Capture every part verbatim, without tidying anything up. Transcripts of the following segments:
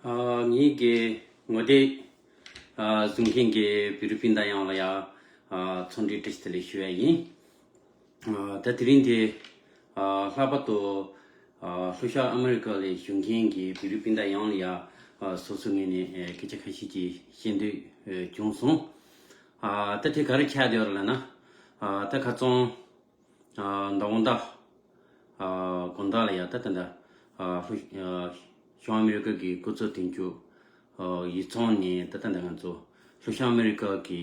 ཨ། ངེད་ཀྱི་ངོ་དེབ་ཨ་བཟོ་མཁན་གྱི་བི་རུ་སྤུན་ཟླ་ཡོངས་ལ་ཡང་ཨ་འཚམས་འདྲི་བཀྲ་ཤིས་བདེ་ལེགས་ཞུ་ཡ་ཡིན། ཨ། ད་དེ་རིང་འདི་ཨ་ལྷག་པར་དུ་ཨ་ལྷོ་ཤར་ཨ་མི་རི་ཀ་ལ་བཞུགས་མཁན་གྱི་བི་རུ་སྤུན་ཟླ་ཡོངས་ལ་ཡང་ཨ་སོ་སོའི་ངོས་ནས་ཨ་སྐད་ཆ་ཁ་ཤས་ཅིག་བཤད་འདོད་ཨ་བྱུང་སོང་། ཨ། ད་དེ་ག་རེ་ཆགས་བསྡད་ཡོད་རེད་ལབ་ན། ཨ། ད་ཁ་སང་ཨ་མདང་དགོང་དག་ཨ་དགོང་དག་ལ་ཡ་ད་ད་ད་ཨ་ལྷོ་ཨ་བྱང་ཨ་མི་རི་ཀ་གི་སྐུ་ཚབ་དོན་གཅོད་ཨ་ཡིག་ཚང་ནས་ད་ད་ད་ང་ཚོ་ལྷོ་ཤར་ཨ་མི་རི་ཀ་གི་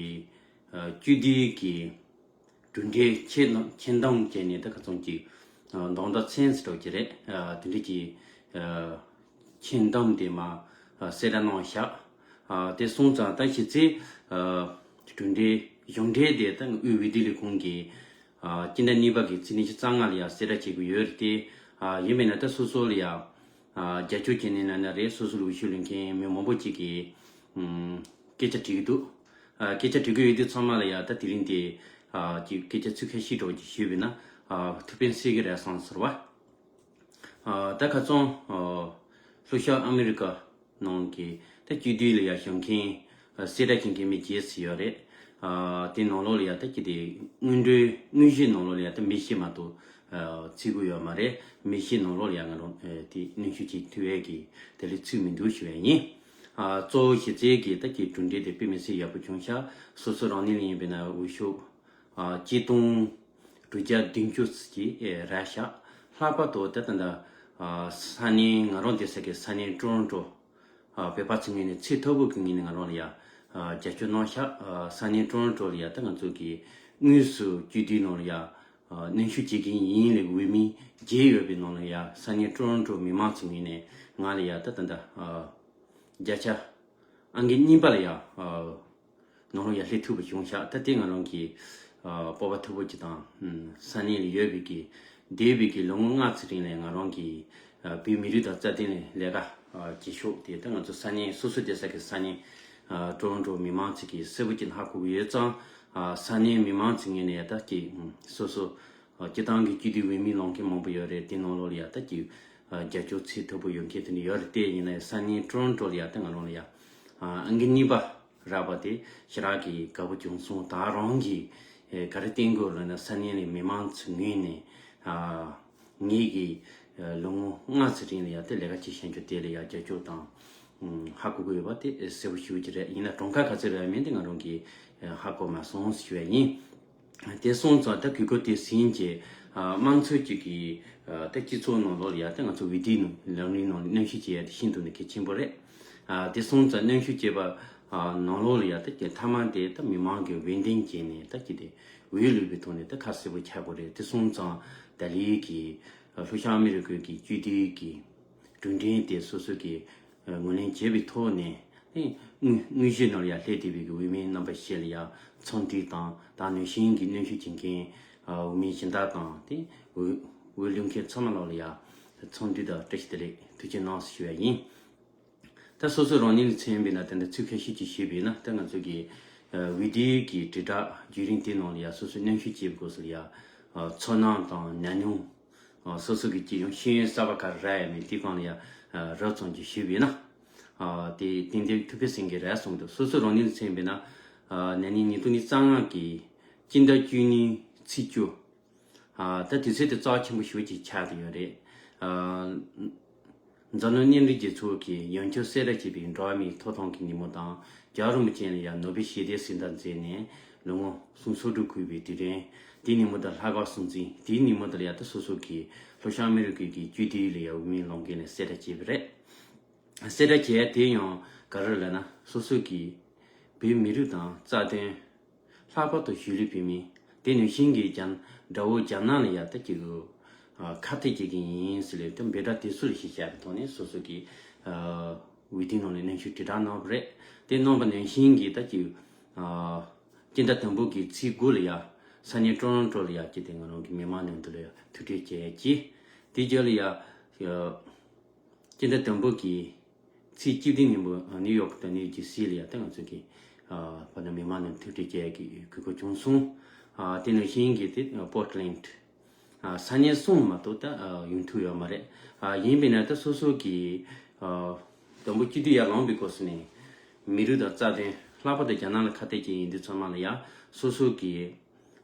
ཨ་སྤྱི་བདེ་གི་གྲུབ་འབྲས་ཆེ་ཆེ་འདོམས་བྱས་ནས་ད་ཁ་སང་ཅིག་ཨ་མདང་དག་མཚན་ཟེར་འདྲ་བོ་ཅིག་རེད། ཨ་དེ་འདྲ་ཅིག་ཨ་ཆེ་འདོམས་དེ་མ་ཨ་གསལ་བསྒྲགས་གནང་བཞག་ཨ་དེ་སོང་ཙང་ད་གཞི་རྩའི་ཨ་གྲུབ་འབྲས་གཞུང་འབྲས་དེ་ད་དབུས་འོས་བསྡུ་ལས་ཁུངས་ཀྱིས་ཨ་སྤྱི་ཟླ་གཉིས་པ་གི་ཚེས་ཉི་ཤུ་རྩ་ལྔ་ལ་ཡང་གསལ་བསྒྲགས་བྱེད་དགོས་ཡོད་རེད་དེ། ཨ་ཡིན་པས་ན་ད་སོ་སོ་ལ་ཡང་ཨ་རྒྱབ་སྐྱོར་བྱེད་མཁན་ཡིན་ན་རེད། སོ་སོ་ལ་འོས་ཤོག་ལེན་མཁན་མི་མང་པོ་ཅིག་གིས་ཨམ་སྐད་ཆ་དྲི་གི་འདུག་ཨ་སྐད་ཆ་དྲི་གི་ཡོད་དུས་ཚང་མ་ལ་ཡང་ད་དེ་རིང་དེ་ཨ་ཅིག་སྐད་ཆ་ཚིག་ཁ་ཤས་འདྲ་བོ་ཅིག་ཞུས་པས་ན་ཨ་ཐུགས་ཕན་གསོས་ཀྱི་རེད་བསམ་ཟེར་བ། ཨ་ད་ཁ་སང་ཨ་ལྷོ་ཤར་ཨ་མི་རི་ཀ་ནང་གི་ད་སྤྱི་འཐུས་ལ་ཡ་བཞུགས་མཁན་ཨ་གསལ་བསྒྲགས་བྱེད་མཁན་མི་བརྒྱད་ཙམ་ཡོད་རེད། ཨ་དེ་ནང་ལོགས་ལ་ཡ་ད་ཅི་དེ་སྔོན་འགྲོའི་དངོས་གཞིའི་ནང་ལོགས་ལ་ཡ་ད་མི་བཞི་མ་གཏོགས་ཨ་ཚུད་ཀྱི་ཡོད་མ་རེད། མི་བཞི་ནང་ལོགས་ལ་ཡ་ང་རང་ཨ་དེ་གནོན་ཤུགས་བྱེད་ཐུབ་ཡས་ཀྱི་དེ་ལས་ཚུད་མི་འདུག་ཞུ་ཡས་ཡིན། ཨ་གཙོ་བོ་གཞི་རྩའི་གི་ད་ཅི་གྲུབ་འབྲས་དེ་དཔེ་མི་སྲིད་ཡག་པོ་བྱུང་ཤག་སོ་སོ་རང་ཉིད་ལ་ཡིན་པས་ན་འོས་ཤོག་ཨ་ཆིག་སྟོང་དྲུག་བརྒྱ་བདུན་ཅུ་ཙམ་ཅིག་ཨེ་རག་ཤག་ལྷག་པར་དུ་ད་ལྟ་ད་ཨ་ས་གནས་ང་རང་བསྡད་ས་གི་ས་གནས་ཀྲོ་རོན་ཀྲོ་ཨ་བོད་པ་ཚོའི་ངོས་ནས་ཚད་མཐོ་པོ་གི་ངོས་ནས་ང་རང་ལ་ཡ་ཨ་རྒྱབ་སྐྱོར་གནང་ཤག་ཨ་ས་གནས་ཀྲོ་རོན་ཀྲོ་ལ་ཡ་ད་ང་ཚོ་གི་དངོས་སུ་སྤྱི་འཐུས་ནང་ལ་ཡ་ཨ་གནོན་ཤུགས་བྱེད་མཁན་ཡིན་ལབ་འོས་མི་བརྒྱད་ཡོད་པའི་ནང་ལ་ཡ་ས་གནས་ཀྲོ་རོན་ཀྲོ་མི་མང་ཚོའི་ངོས་ནས་ང་ལ་ཡ་ད་ད་ད་ཨ་བརྒྱ་ཆ་ཨང་ཀི་གཉིས་པ་ལ་ཡ་ཨ་ནང་ལོགས་ཡར་སླེབས་ཐུབ་པ་བྱུང་ཤག་ད་ལྟའི་ང་རང་གི་ཨ་སྤོབས་པ་མཐོ་པོ་ཅིག་དང་ཨམ་ས་གནས་ལ་ཡོད་པའི་གི་འདས་པའི་གི་ལོ་ངོ་ལྔ་ཙམ་རིང་ལ་ང་རང་གི་ཨ་བོད་མི་རིགས་དང་རྩ་དོན་ལ་ལས་ཀ་ཨ་བྱེད་ཕྱོགས་དེ་ད་ང་ཚོ་ས་གནས་སོ་སོ་བསྡད་ས་གི་ས་གནས་ཨ་ཀྲོ་རོན་ཀྲོ་མི་མང་ཚོ་གིས་གསལ་པོ་ཅིག་ཧ་གོ་གི་ཡོད་ཙང་ཨ་ས་གནས་མི་མང་ཚོའི་ངོས་ནས་ད་ཅིག་ཨམ་སོ་སོ་ཨ་སྤྱི་བཏང་གི་སྤྱི་འཐུས་འོས་མི་ལངས་མཁན་མང་པོ་ཡོད་རེད། དེ་ནང་ལོགས་ལ་ཡ་ད་ཅིག་ཨ་རྒྱབ་སྐྱོར་ཚད་མཐོ་པོ་ཡོད་མཁན་དེ་འདྲ་ཡོད་རེད། དེ་ཡིན་ན་ཡང་ས་གནས་ཀྲོ་རོན་ཀྲོ་ལ་ཡ་ད་ང་རང་ལ་ཡ་ཨ་ཨང་ཀི་གཉིས་པ་རག་པ་དེ་ཞེ་དྲག་གི་དགའ་པོ་བྱུང་སོང་། ད་རང་གིས་ཨེ་ག་རེ་བསྟན་དགོས་ལབ་ན་ས་གནས་ལ་མི་མང་ཚོའི་ངོས་ནས་ཨ་ངེད་ཀྱི་ཨ་ལོ་ངོ་ལྔ་ཙམ་རིང་ལ་ཡ་དེ་ལས་ཀ་བྱེད་བཞིན་རྒྱུ་དེ་ལ་ཡ་རྒྱབ་སྐྱོར་དང་ཨ་ཧ་གོ་གི་ཡོད་པ་དེ་གསལ་པོ་ཞུ་གི་རེད། ཡིན་ན་གྲངས་ཀ་ག་ཚོད་རག་མིན་དེ་ང་རང་གིས་ཨ་ཧ་གོ་མ་སོང་ཞུ་བ་ཡིན། དེ་སོང་ཙང་ད་གུས་བཀུར་དེ་ཟིན་རྗེས་ཨ་དམངས་གཙོ་གཅིག་གི་ཨ་ད་སྤྱི་ཚོགས་ནང་ལོགས་ལ་ཡ་ད་ང་ཚོ་འོས་བསྡུའི་ནང་ལམ་རིམ་ནང་ལ་གནོན་ཤུགས་བྱེད་ཡ་དེ་ཤིན་ཏུ་ནས་གལ་ཆེན་པོ་རེད། ཨ་དེ་སོང་ཙང་གནོན་ཤུགས་བྱེད་པ་ཨ་ནང་ལོགས་ལ་ཡ་ད་ཀྱི་མཐའ་མ་དེ་ད་མི་མང་གི་འོས་འདེམས་བྱས་ནས་ད་ཀྱི་དེ་འོས་བླུགས་པའི་ཐོག་ནས་ད་ཁ་གསལ་པོ་ཆགས་དགོས་རེད། དེ་སོང་ཙང་ད་ལན་གྱི་ཨ་ལྷོ་ཤར་ཨ་མི་རི་ཀའི་གི་སྤྱི་འཐུས་ཀྱི་གྲུབ་འབྲས་དེ་སོ་སོ་གི་ངོས་ལེན་བྱས་པའི་ཐོག་ནས་ནི་དངོས་དངོས་གཞིའི་ནང་ལ་ཡང་སླེབས་བསྡད་པའི་གི་འོས་མི་རྣམ་པ་བཞི་ལ་ཡང་འཚམས་འདྲི་དང་ད་ནང་བཞིན་གྱི་གནོན་ཤུགས་བྱེད་མཁན་འོས་མི་གཞན་དག་དང་དེ་འོས་འོས་བླུག་མཁན་ཚང་མ་ལ་ཡང་འཚམས་འདྲི་དང་བཀྲ་ཤིས་བདེ་ལེགས་ཐུགས་རྗེ་གནང་ཞུ་ཡ་ཡིན། ད་སོ་སོ་རང་ཉིད་ལ་མཚོན་པས་ན་དེ་འདྲ་ཚིག་ཁ་ཤས་ཅིག་ཞུས་པས་ན་ད་ང་ཚོ་གི་འོས་བསྡུའི་གི་དྲིལ་བསྒྲགས་བརྒྱུད་རིམ་དེ་ནང་ལ་ཡང་སོ་སོའི་གནོན་ཤུགས་བྱེད་པའི་སྐབས་སུ་ལ་ཡང་ཚོར་སྣང་དང་ཉམས་མྱོང་ཨ་སོ་སོ་གི་སྤྱི་ཡོངས་ཤེས་ཡོན་གསར་པ་ག་རེ་རག་ཡ་མེད་དེ་སྒང་ལ་ཡ་ཨ་རོབ་ཙམ་ཅིག་ཞུས་པས་ན། ཨ་དེ་ཏན་ཏན་ཐུགས་ཕན་གསོས་མཁན་རེད་གསུངས་འདུག་སོ་སོ་རང་ཉིད་ལ་མཚོན་པས་ན། ཨ་ན་ནིང་ཉིས་སྟོང་ཉི་ཤུ་རྩ་ལྔ་གི་སྤྱི་ཟླ་བཅུ་གཉིས་ཚེས་བཅུ། ཨ་ད་དུས་ཚོད་དེ་རྩ་ཆེན་པོ་ཞེ་པོ་ཅིག་ཆགས་བསྡད་ཡོད་རེད། ཨ་འཛམ་གླིང་མཉམ་འབྲེལ་རྒྱལ་ཚོགས་ཀྱི་ཡང་བསྐྱར་གསལ་བསྒྲགས་བྱས་པའི་འགྲོ་བ་མིའི་ཐོབ་ཐང་གི་ཉིན་མོ་དང་རྒྱལ་བ་རིན་པོ་ཆེ་ལ་ཡང་ནོ་བེལ་ཞི་བདེའི་གཟེངས་རྟགས་མཛད་ནས་ལོ་ངོ་སུམ་ཅུ་སོ་དྲུག་འཁོར་བའི་དུས་དྲན་དེའི་ཉིན་མོ་དང་ལྷག་དཀར་སྲུང་བརྩི་དེའི་ཉིན་མོ་དེ་ལ་ཡང་ད་སོ་སོ་གི་ལྷོ་ཤར་ཨ་མི་རི་ཀའི་གི་སྤྱི་འཐུས་ལ་ཡང་འོས་མི་ལངས་མཁན་ལ་གསལ་བསྒྲགས་བྱས་པ་རེད། གསལ་བསྒྲགས་བྱས་དེ་ཡང་ག་རེ་ལབ་ན་སོ་སོ་གི་བོད་མི་རིགས་དང་རྩ་དོན། ལྷག་པར་དུ་གཞིས་ལུས་བོད་མི་དེ་ནང་བཞིན་གྱི་རྒྱ་དགྲ་བོ་རྒྱ་ནག་ལ་ཡང་ད་ཅིག་ཨ་ཁ་གཏད་བྱེད་ཀྱི་ཡིན་ཟེར་ལས་དེ་འབོད་སྒྲ་དེ་ཚོ་ལ་གཞི་བཞག་པའི་ཐོག་ནས་སོ་སོ་གི་ཨ་འོས་བསྡུའི་ནང་ལ་གནོན་ཤུགས་དྲིལ་བསྒྲགས་གནང་བ་རེད། དེ་གནང་བ་ནང་བཞིན་གྱི་ད་ཅིག་ཨ་སྤྱི་ཟླ་དང་པོ་གི་ཚེས་དགུ་ལ་ཡང་ས་གནས་ཀྲོ་རོན་ཀྲོ་ལ་ཡང་ཅིག་དེ་ང་རང་གི་མི་མང་མཉམ་དུ་ལ་ཡང་ཐུག་འཕྲད་བྱས་ཀྱིས་དེ་རྗེས་ལ་ཡང་ཨ་སྤྱི་ཟླ་དང་པོ་གི་ཚེས་བཅུ་བདུན་ཉིན་མོ་ནིའུ་ཡོག་དང་ནིའུ་ཇར་སི་ལ་ཡང་ད་ང་ཚོ་གི་ཨ་བར་ན་མི་མང་རྣམས་ཐུག་འཕྲད་བྱེད་ཀྱི་གོ་སྐབས་བྱུང་སོང་། ཨ་དེ་ནང་བཞིན་གྱི་དེ་པོར་ཊ་ལེན་ཌི་ཨ་ས་གནས་གསུམ་མ་གཏོགས་ད་ཨ་ཡོང་ཐུབ་ཡོད་མ་རེད། ཨ་ཡིན་པས་ན་ད་སོ་སོ་གི་ཨ་ དང་པོ་སྤྱི་འཐུས་ཡར་ལངས་པའི་སྐབས་སུ་ནས་མི་རིགས་དང་རྩ་དོན་ལྷག་པར་དུ་རྒྱ་ནག་ལ་ཁ་གཏད་བཅག་ཡིན་དུས་ཚང་མ་ལ་ཡ་སོ་སོ་གི་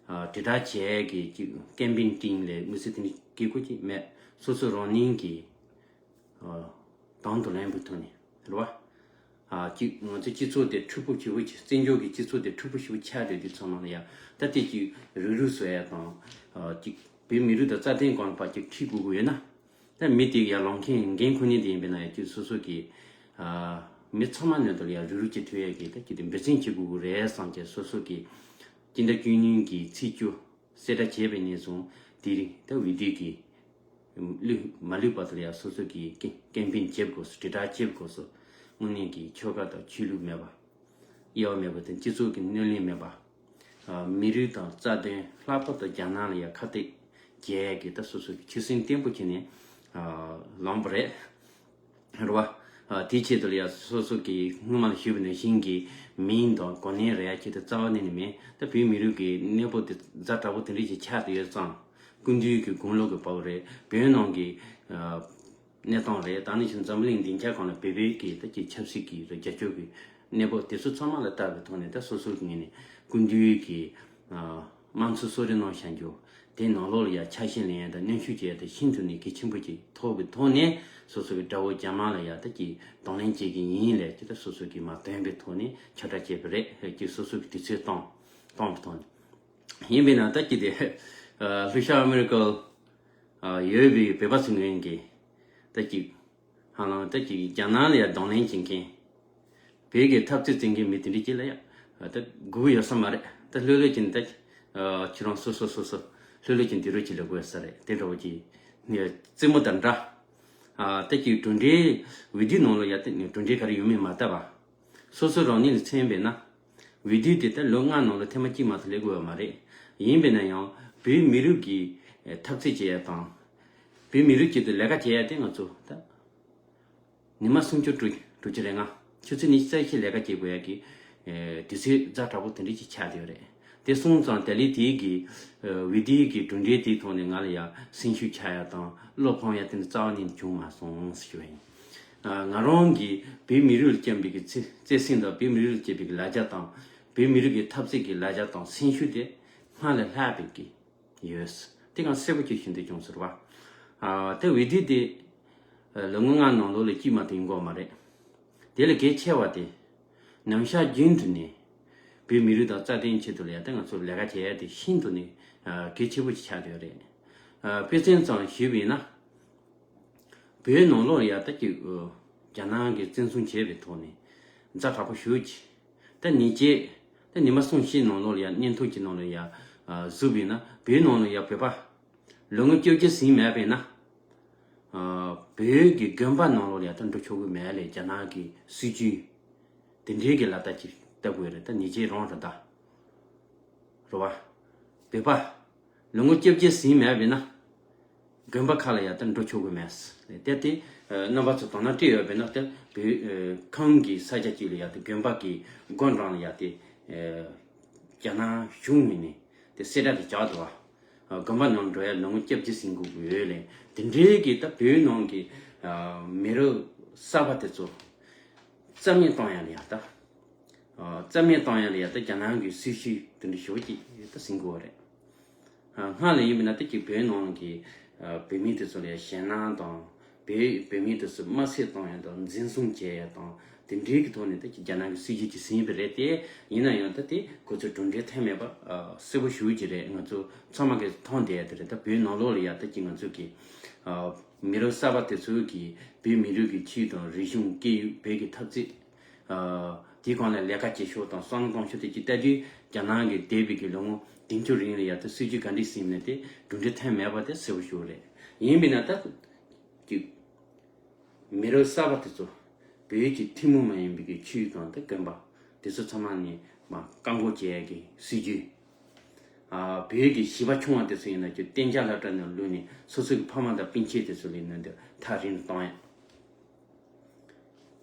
ཨ་དྲིལ་བསྒྲགས་བྱས་ཀྱི་ཀེམ་པེན་ཊིམ་ལས་མི་སྲིད་དེ་འདྲ་དགོས་མཁོ་ཅིག་མེད། སོ་སོ་རང་ཉིད་ཀྱི་ཨ་དང་དུ་ལེན་པའི་ཐོག་ནས་རེད་བ། ཨ་གཅིག་ང་ཚོའི་སྤྱི་ཚོགས་དེ་འཁྲུག་པོ་ཞེ་པོ་ཅིག་བཙན་བྱོལ་གྱི་སྤྱི་ཚོགས་དེ་འཁྲུག་པོ་ཞེ་པོ་ཆགས་བསྡད་དུས་ཚང་མ་ལ་ཡ་ད་ལྟའི་ཅིག་རུག་རུག་བཟོ་ཡ་དང་ཨ་གཅིག་བོད་མི་རིགས་དང་རྩ་དོན་སྒང་ལ་ཕར་ཅིག་ཁྲིད་དགོས་ཀྱི་ཡོད་ན། ད་མི་དེ་ཡར་ལངས་མཁན་འགན་ཁུར་མཁན་དེ་ཡིན་པས་ན་ཡང་ཁྱོད་སོ་སོ་གི་ཨ་མི་ཚང་མ་ནང་དུ་ལ་ཡང་རུག་རུག་ཅིག་ཐུག་ཡས་ཀྱི་ད་ཅིག་དེ་འབད་བརྩོན་བྱེད་དགོས་ཀྱི་རེད་བསམ་གྱི། སོ་སོ་གི་སྤྱི་ཟླ་བཅུ་གཉིས་ཀྱི་ཚེས་བཅུ་གསལ་བསྒྲགས་བྱས་པ་ནས་བཟུང་དེ་རིང་ད་འོས་བསྡུ་གི་ལུས་མ་ལུས་བར་དུ་ལ་ཡང་སོ་སོ་གི་ཀེམ་ཀེམ་པེན་བྱེད་དགོས་སོ། དྲིལ་བསྒྲགས་བྱེད་དགོས་སོ། དངོས་གནས་ཀྱི་ཆོལ་ཁ་དང་ཆོས་ལུགས་མེད་པ། དབྱེ་བ་མེད་པ་དང་སྤྱི་ཚོགས་ཀྱི་གནོད་ལན་མེད་པ། ཨ་མི་རིགས་དང་རྩ་དོན་ལྷག་པར་དུ་རྒྱ་ནག་ལ་ཡང་ཁ་གཏད་བཅག་ཡས་ཀྱི་ད་སོ་སོ་གི་ཆོད་སེམས་བརྟན་པོ་བྱས་ནས་ཨ་ལངས་པ་རེད། རེད་བ། ཨ་དེའི་ཆེད་དུ་ལ་ཡང་སོ་སོ་གི་སྔོན་མ་ལ་ཞུས་པ་ནང་བཞིན་གྱི་མིང་དང་གོ་གནས་རག་ཡ་ཆེད་དུ་རྩ་བ་ནས་ནི་མེད། ད་བོད་མི་རིགས་ཀྱི་གནས་བབ་དེ་ཛ་དྲག་པོ་དེ་འདྲ་ཞིག་ཆགས་བསྡད་ཡོད་ཙང་སྐུ་མདུན་གྱི་དགུང་ལོ་གི་བབ་རེད། བོད་ནང་གི་ཨ་གནས་སྟངས་རེད། ད་ནི་ཆུ་འཛམ་གླིང་སྡིངས་ཆ་གང་ལ་བོད་བོད་ཀྱི་ད་ཀྱི་ཆབ་སྲིད་ཀྱི་རྒྱ་ཁྱོན་གྱི་གནས་བབ་དེ་ཚོ་ཚང་མ་ལ་ལྟ་བའི་ཐོག་ནས་ད་སོ་སོ་གི་ངོས་ནས་སྐུ་མདུན་གྱི་ཨ་དམངས་གཙོ་གསོལ་རས་གནང་བཞག་རྒྱུ་དེ་ནང་ལོགས་ལ་ཡ་ཆ་ཤས་ལེན་ཡ་དང་གནོན་ཤུགས་བྱེད་ཡ་དང་ཤིན་ཏུ་ནས་གལ་ཆེན་པོ་ཅིག་ཐོག་གི་ཐོག་ནས་སོ་སོ་གི་དགྲ་བོ་རྒྱ་དམར་ལ་ཡ་ད་ཀྱི་གདོང་ལེན་བྱེད་ཀྱི་ཡིན་ལས་ཀྱི་ད་སོ་སོ་གི་མ་བཏོན་པའི་ཐོག་ནས་ཁྱབ་བསྒྲགས་བྱས་པ་རེད། ཀྱི་སོ་སོ་གི་དུས་ཚོད་བཏང་བཏང་པའི་ཐོག་ནས། ཡིན་པས་ན་ད་ཀྱི་དེ་ལྷོ་ཤར་ཨ་མི་རི་ཀར་ཡོད་པའི་བོད་པ་ཚོའི་ངོས་ཀྱི་ད་ཀྱི་ཧ་ལམ་ད་ཀྱི་རྒྱ་ནག་ལ་ཡང་གདོང་ལེན་བྱེད་མཁན་བོད་ཀྱི་འཐབ་རྩོད་བྱེད་མཁན་མི་དེ་འདྲ་ཅིག་ལ་ཡང་ད་དགོས་ཡོད་ས་མ་རེད། ད་ལྷོད་ལྷོད་ཀྱིས་ད་ཁྱེད་རང་སོ་སོ་སོ་སོ་ལྷོད་ལྷོད་ཀྱིས་འདི་རུ་ཅིག་ལ་དགོས་ས་རེད། དེ་འདྲ་བོ་ཅིག་རྩེད་མོ་དང་འདྲ། ད་ཀྱི་གྲུབ་འབྲས་འོས་བསྡུ་ནང་ལ་ཡང་ད་གྲུབ་འབྲས་ག་རེ་ཡོད་མེད་མ་ལྟ་བ། སོ་སོ་རང་ཉིད་ལ་མཚོན་པས་ན། འོས་བསྡུ་དེ་ལྟར་ལོ་ལྔ་ནང་ལ་ཐེངས་མ་གཅིག་མ་གཏོགས་སླེབས་དགོས་པ་མ་རེད། ཡིན་པས་ན་ཡང་བོད་མི་རིགས་ཀྱི་འཐབ་རྩོད་བྱེད་ཡ་དང་། བོད་མི་རིགས་ཀྱི་ལས་ཀ་བྱེད་ཡ་དེ་ང་ཚོ་ད་ཉི་མ་སུམ་ཅུ་དྲུག་དྲུག་ཅུ་རེ་ལྔ་ཆུ་ཚོད་ཉི་ཤུ་རྩ་བཞི་ལས་ཀ་བྱེད་དགོས་ཡ་གི་དུས་ཚོད་ཛ་དྲག་པོ་དེ་འདྲ་ཅིག་ཆགས་བསྡད་ཡོད་རེད། དེ་སོང་ཙང་ད་ལི་དེའི་གི་འོས་བསྡུའི་གི་གྲུབ་འབྲས་དེའི་ཐོག་ནས་ང་ལ་ཡ་སེམས་ཤུགས་ཆག་ཡ་དང་བློ་ཕམ་ཡ་དེ་འདྲ་རྩ་བ་ནས་བྱུང་མ་སོང་ཟེར་ཞུ་བ་ཡིན། ང་རང་གིས་བོད་མི་རིགས་ལ་བསྐྱངས་པའི་གི་བརྩེ་བརྩེ་སེམས་དང་བོད་མི་རིགས་ལ་བསྐྱངས་པའི་གི་ལ་རྒྱ་དང་བོད་མི་རིགས་ཀྱི་འཐབ་རྩོད་ཀྱི་ལ་རྒྱ་དང་སེམས་ཤུགས་དེ་སྔར་ལས་ལྷག་པའི་གི་ཡོད། དེ་གང་གསལ་པོ་ཅིག་ཞུ་འདོད་བྱུང་ཟེར་བ། དེ་འོས་བསྡུ་དེ་ལོ་ངོ་ལྔ་ནང་ལོགས་ལ་གཅིག་མ་གཏོགས་ཡིན་དགོས་མ་རེད། དེ་ལས་གལ་ཆེ་བ་དེ་ནམ་ཞག་རྒྱུན་དུ་ནས་བོད་མི་རིགས་དང་རྩ་དོན་ཆེད་དུ་ལ་ཡ་ད་ང་ཚོ་ལས་ཀ་བྱེད་ཡ་དེ་ཤིན་ཏུ་ནས་གལ་ཆེ་པོ་ཅིག་ཆགས་བསྡད་ཡོད་རེད། དཔེ་མཚོན་ཙམ་ཞུས་པ་ཡིན་ན། བོད་ནང་ལོགས་ལ་ཡ་ད་ཀྱི་རྒྱ་ནག་གིས་བཙན་བཟུང་བྱས་པའི་ཐོག་ནས་ཛ་དྲག་པོ་ཞེ་པོ་ཅིག་ད་ཉེས་ཆད་ད་ཉི་མ་གསུམ་བཞི་ནང་ལོགས་ལ་ཡ་གནས་ཐོ་གི་ནང་ལ་ཡ་བཟོས་པ་ཡིན་ན་བོད་ནང་ལ་ཡ་བོད་པ་ལོ་ངོ་བཅོ་བརྒྱད་ཟིན་མེད་པ་ཡིན་ན། བོད་ཀྱི་དགོན་པ་ནང་ལོགས་ལ་ཡ་ད་འགྲོ་ཆོག་གི་མེད་ལས་རྒྱ་ནག་གི་སྲིད་ཇུས་དེ་འདྲའི་གི་ལག་བསྟར་ཅིག་བསྟར་དགོས་རེད། ད་ཉེས་ཆད་རང་རེད་ད། རེད་བ། བོད་པ་ལོ་ངོ་བཅོ་བརྒྱད་ཟིན་མེད་པ་ཡིན་ན་དགོན་པ་ཁག་ལ་ཡ་ད་འགྲོ་ཆོག་གི་མེད། དེ་དེ་རྣམ་པ་ཚོ་དོ་སྣང་སྤྲད་ཡོད་པ་ཡིན་ན་ད་བོད་ཁམས་ཀྱི་ས་ཆ་གཅིག་ལ་ཡ་ད་དགོན་པ་གི་སྒོ་འགྲམ་ལ་ཡ་དེ་རྒྱ་ནག་གཞུང་ངོས་ནས་དེ་གསལ་བསྒྲགས་དེ་བྱས་འདུག་བ། དགོན་པ་ནང་འགྲོ་ཡ་ལོ་ངོ་བཅོ་བརྒྱད་ཟིན་དགོས་ཀྱི་ཡོད་ལས་དེ་འདྲའི་གི་ད་བོད་ནང་གི་མི་རབས་གསར་པ་དེ་ཚོ་རྩ་མེད་གཏོང་ཡ་ལ་ཡ་ད། རྩ་མེད་གཏོང་ཡ་ལ་ཡ་ད་རྒྱ་ནག་གི་སྲིད་ཇུས་དེ་འདྲ་ཞེ་པོ་ཅིག་ད་ཟིན་དགོས་པ་རེད། སྔར་ལ་ཡིན་པ་ན་ད་ཀྱི་བོད་ནང་གི་བོད་མི་དེ་ཚོ་ལ་ཡ་ཞེད་སྣང་དང་བོད་བོད་མི་དེ་ཚོ་དམར་གསོད་གཏོང་ཡ་དང་འཛིན་བཟུང་བྱས་ཡ་དང་དེ་འདྲའི་གི་ཐོག་ནས་ད་ཀྱི་རྒྱ་ནག་གི་སྲིད་ཇུས་ཀྱིས་ཟིན་པ་རེད་དེ། ཡིན་ན་ཡང་ད་དེ་ཁོ་ཚོ་གྲུབ་འབྲས་ཐོན་མེད་པ་གསལ་པོ་ཞེ་པོ་ཅིག་རེད། ང་ཚོ་ཚང་མ་གིས་མཐོང་བསྡད་ཡ་དེ་རེད། ད་བོད་ནང་ལོགས་ལ་ཡ་ད་ཀྱི་ང་ཚོ་གི་མི་རབས་གསར་པ་དེ་ཚོ་གིས་བོད་མི་རིགས་ཀྱི་ཆོས་དང་རིག་གཞུང་སྐད་ཡིག་བོད་ཀྱི་འཐབ་རྩོད། དེའི་སྒང་ལ་ལས་ཀ་བྱེད་ཕྱོགས་དང་བསམ་བློ་གཏོང་ཕྱོགས་དེ་ཅིག་ལྟ་དུས་རྒྱ་ནག་གི་འདས་པའི་གི་ལོ་ངོ་བདུན་ཅུ་རིང་ལ་ཡ་ད་སྲིད་ཇུས་ག་འདྲས་ཟིན་ནས་དེ་གྲུབ་འབྲས་ཐོན་མེད་པ་དེ་གསལ་པོ་ཞེ་པོ་རེད། ཡིན་པས་ན་ད་ཀྱི་མི་རབས་གསར་པ་དེ་ཚོ་བོད་ཀྱི་ཐུན་མོང་མ་ཡིན་པའི་གི་ཆོས་དང་དེ་དགོན་པ་དེ་ཚོ་ཚང་མ་ནས་མ་བཀག་འགོག་བྱེད་ཡ་གི་སྲིད་ཇུས། བོད་ཀྱི་བྱིས་པ་ཆུང་བ་དེ་ཚོ་ཡིན་ན་ཀྱི་གཏན་འཇགས་སློབ་གྲྭ་ནང་བླུགས་ནས་སོ་སོ་གི་ཕ་མ་དང་སྤུན་མཆེད་དེ་ཚོ་ལ་ནང་དུ་ཐག་རིང་དུ་གཏོང་ཡ།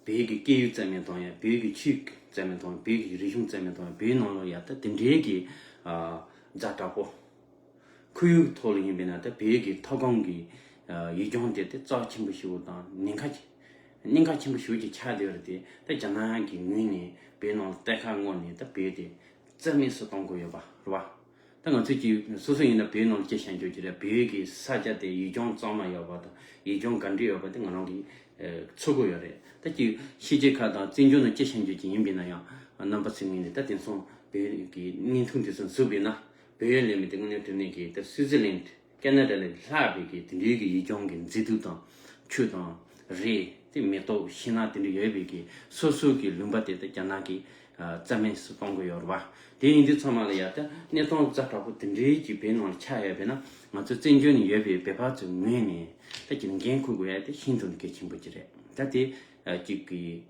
བོད་ཀྱི་སྐད་ཡིག་རྩ་མེད་གཏོང་ཡ། བོད་ཀྱི་ཆོས་རྩ་མེད་གཏོང་ཡ། བོད་ཀྱི་རིག་གཞུང་རྩ་མེད་གཏོང་ཡ། བོད་ནང་ལོགས་ཡ་ད་དེ་འདྲའི་གི་ཛ་དྲག་པོ། ཁོར་ཡུག་ཐོག་ལ་ཡིན་པས་ན་ད་བོད་ཀྱི་མཐོ་སྒང་གི་ཡུལ་ལྗོངས་དེ་དེ་རྩ་ཆེན་པོ་ཞིག་དང་ཉེན་ཁ་ གནད་འགག་ཆེན་པོ་ཞེ་པོ་ཅིག་ཆགས་བསྡད་ཡོད་རེད་དེ། ད་རྒྱ་ནག་གི་ངོས་ནས་བོད་ནང་ལ་གཏེར་ཁ་བསྔོགས་ནས་ད་བོད་དེ་རྩ་མེད་སུ་གཏོང་དགོས་ཡོད་པ་རེད་བ། ད་ང་ཚོས་ཀྱི་སོ་སོ་ཡིན་ན་བོད་ནང་ལ་སྐྱེ་ཤར་འགྱོ་གི་རེད། བོད་ཀྱི་ས་ཆ་དེ་ཡུལ་ལྗོངས་གཙང་མ་ཡོད་པ་དང་ཡུལ་ལྗོངས་ག་འདྲ་ཡོད་པ་དེ་ང་རང་གིས་ཚོར་གི་ཡོད་རེད། ད་ཀྱི་ཕྱི་རྒྱལ་ཁག་དང་བཙན་བྱོལ་ནང་སྐྱེ་ཤར་འགྱོ་གི་ཡིན་པ་ཡིན་ན་ཡང་རྣམ་པ་ཚོའི་ངོས་ནས་ད་དེང་སང་བོད་ཀྱི་བརྙན་ཐུང་དེ་ཚོ་གཟིགས་པ་ཡིན་ན། བོད་ཡིག་ལས་མི་དེ་དངོས་གནས་དྲང་གནས་ཀྱི་ད་སུའུ་ཙི་ལན་ཁེ་ན་ཌ་ལས་ལྷག་པའི་གི་དེ་འདྲའི་གི་ཡུལ་ལྗོངས་ཀྱི་མཛེས་སྡུག་དང་ཆུ་དང་རི་དེ་མེ་ཏོག་ཤིང་ནགས་དེ་འདྲ་ཡོད་པའི་གི་སོ་སོ་གི་ལུང་པ་དེ་ད་རྒྱ་ནག་གིས་རྩ་མེད་སུ་གཏོང་གི་ཡོད་རེད་བ། དེ་ཡིན་དུས་ཚང་མ་ལ་ཡ་ད་གནས་སྟངས་ཛ་དྲག་པོ་དེ་འདྲའི་གི་བོད་ནང་ལ་ཆགས་ཡོད་པས་ན། ང་ཚོ་བཙན་བྱོལ་ནས་ཡོད་པའི་བོད་པ་ཚོའི་ངོས་ནས་ད་ཀྱི་འགན་འཁུར་དགོས་ཡ་དེ་ཤིན་ཏུ་གལ་ཆེན་པོ་ཅིག་རེད། ད་དེ་ཅིག་གི་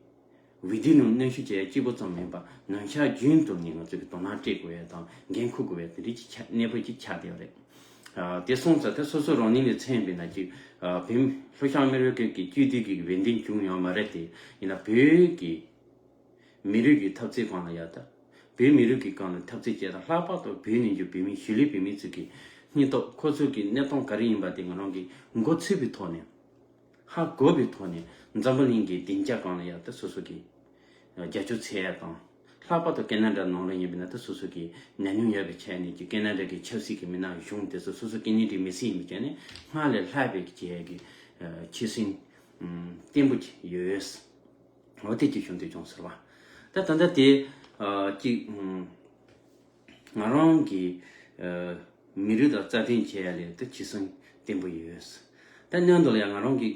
བོད་དོན་ནང་གནོན་ཤུགས་བྱེད་ཡ་གཅིག་པོ་ཙམ་མིན་པ་ནང་ཤར་རྒྱུན་དུ་ནས་ང་ཚོས་ཀྱི་དོ་སྣང་སྤྲད་དགོས་ཡ་དང་འགན་འཁུར་དགོས་ཡ་དེ་འདྲ་ཅིག་ཆགས་གནས་བབ་ཅིག་ཆགས་བསྡད་ཡོད་རེད། དེ་སོང་ཙང་ད་སོ་སོ་རང་ཉིད་ལ་མཚོན་པ་ཡིན་ན་ཅིག་བོད་ལྷོ་ཤར་ཨ་མི་རི་ཀའི་གི་སྤྱི་འཐུས་ཀྱི་འོས་འདེམས་བྱུང་ཡོད་མ་རེད་དེ། ཡིན་ན་བོད་ཀྱི་མི་རིགས་ཀྱི་འཐབ་རྩོད་སྒང་ལ་ཡ་ད། བོད་མི་རིགས་ཀྱི་སྒང་ལ་འཐབ་རྩོད་བྱས་དང་ལྷག་པར་དུ་བོད་ནས་འབྱོར་བོད་མི་གཞིས་ལུས་བོད་མི་ཚོ་གི་སྙིང་སྟོབས། ཁོ་ཚོ་གི་གནས་སྟངས་ག་རེ་ཡིན་པ་དེ་ང་རང་གིས་མགོ་ཚོས་པའི་ཐོག་ནས། ཧ་གོ་བའི་ཐོག་ནས་འཛམ་བུ་གླིང་གི་སྡིངས་ཆ་སྒང་ལ་ཡ་ད་སོ་སོ་གི་རྒྱབ་སྐྱོར་འཚོལ་ཡ་དང་། ལྷག་པར་དུ་ཁེ་ན་ཌ་ནང་ལ་ཡིན་པ་ན་ད་སོ་སོ་གི་ཉམས་མྱོང་ཡོད་པའི་ཆ་ནས་ཀྱི་ཁེ་ན་ཌ་གི་ཆབ་སྲིད་ཀྱི་མི་སྣ་གཞུང་དེ་ཚོ་སོ་སོ་སྐད་ངན་འདྲི་མི་སྲིད་ཡིན་པའི་ཆ་ནས་སྔར་ལས་ལྷག་པའི་བྱེད་ཡ་གི་ཆོད་སེམས་བརྟན་པོ་ཡོད། འོ་དེ་ཅིག་བྱུང་དུས་བྱུང་ཟེར་བ། ད་ད་ལྟ་དེ་ཨ་ཅིག་ང་རང་གི་ཨ་མི་རིགས་དང་རྩ་དོན་བྱེད་ཡ་ལས་ད་ཇི་སྲིད་བརྟན་པོ་ཡོད། ད་སྔོན་དུ་ལ་ཡང་ང་རང་གི་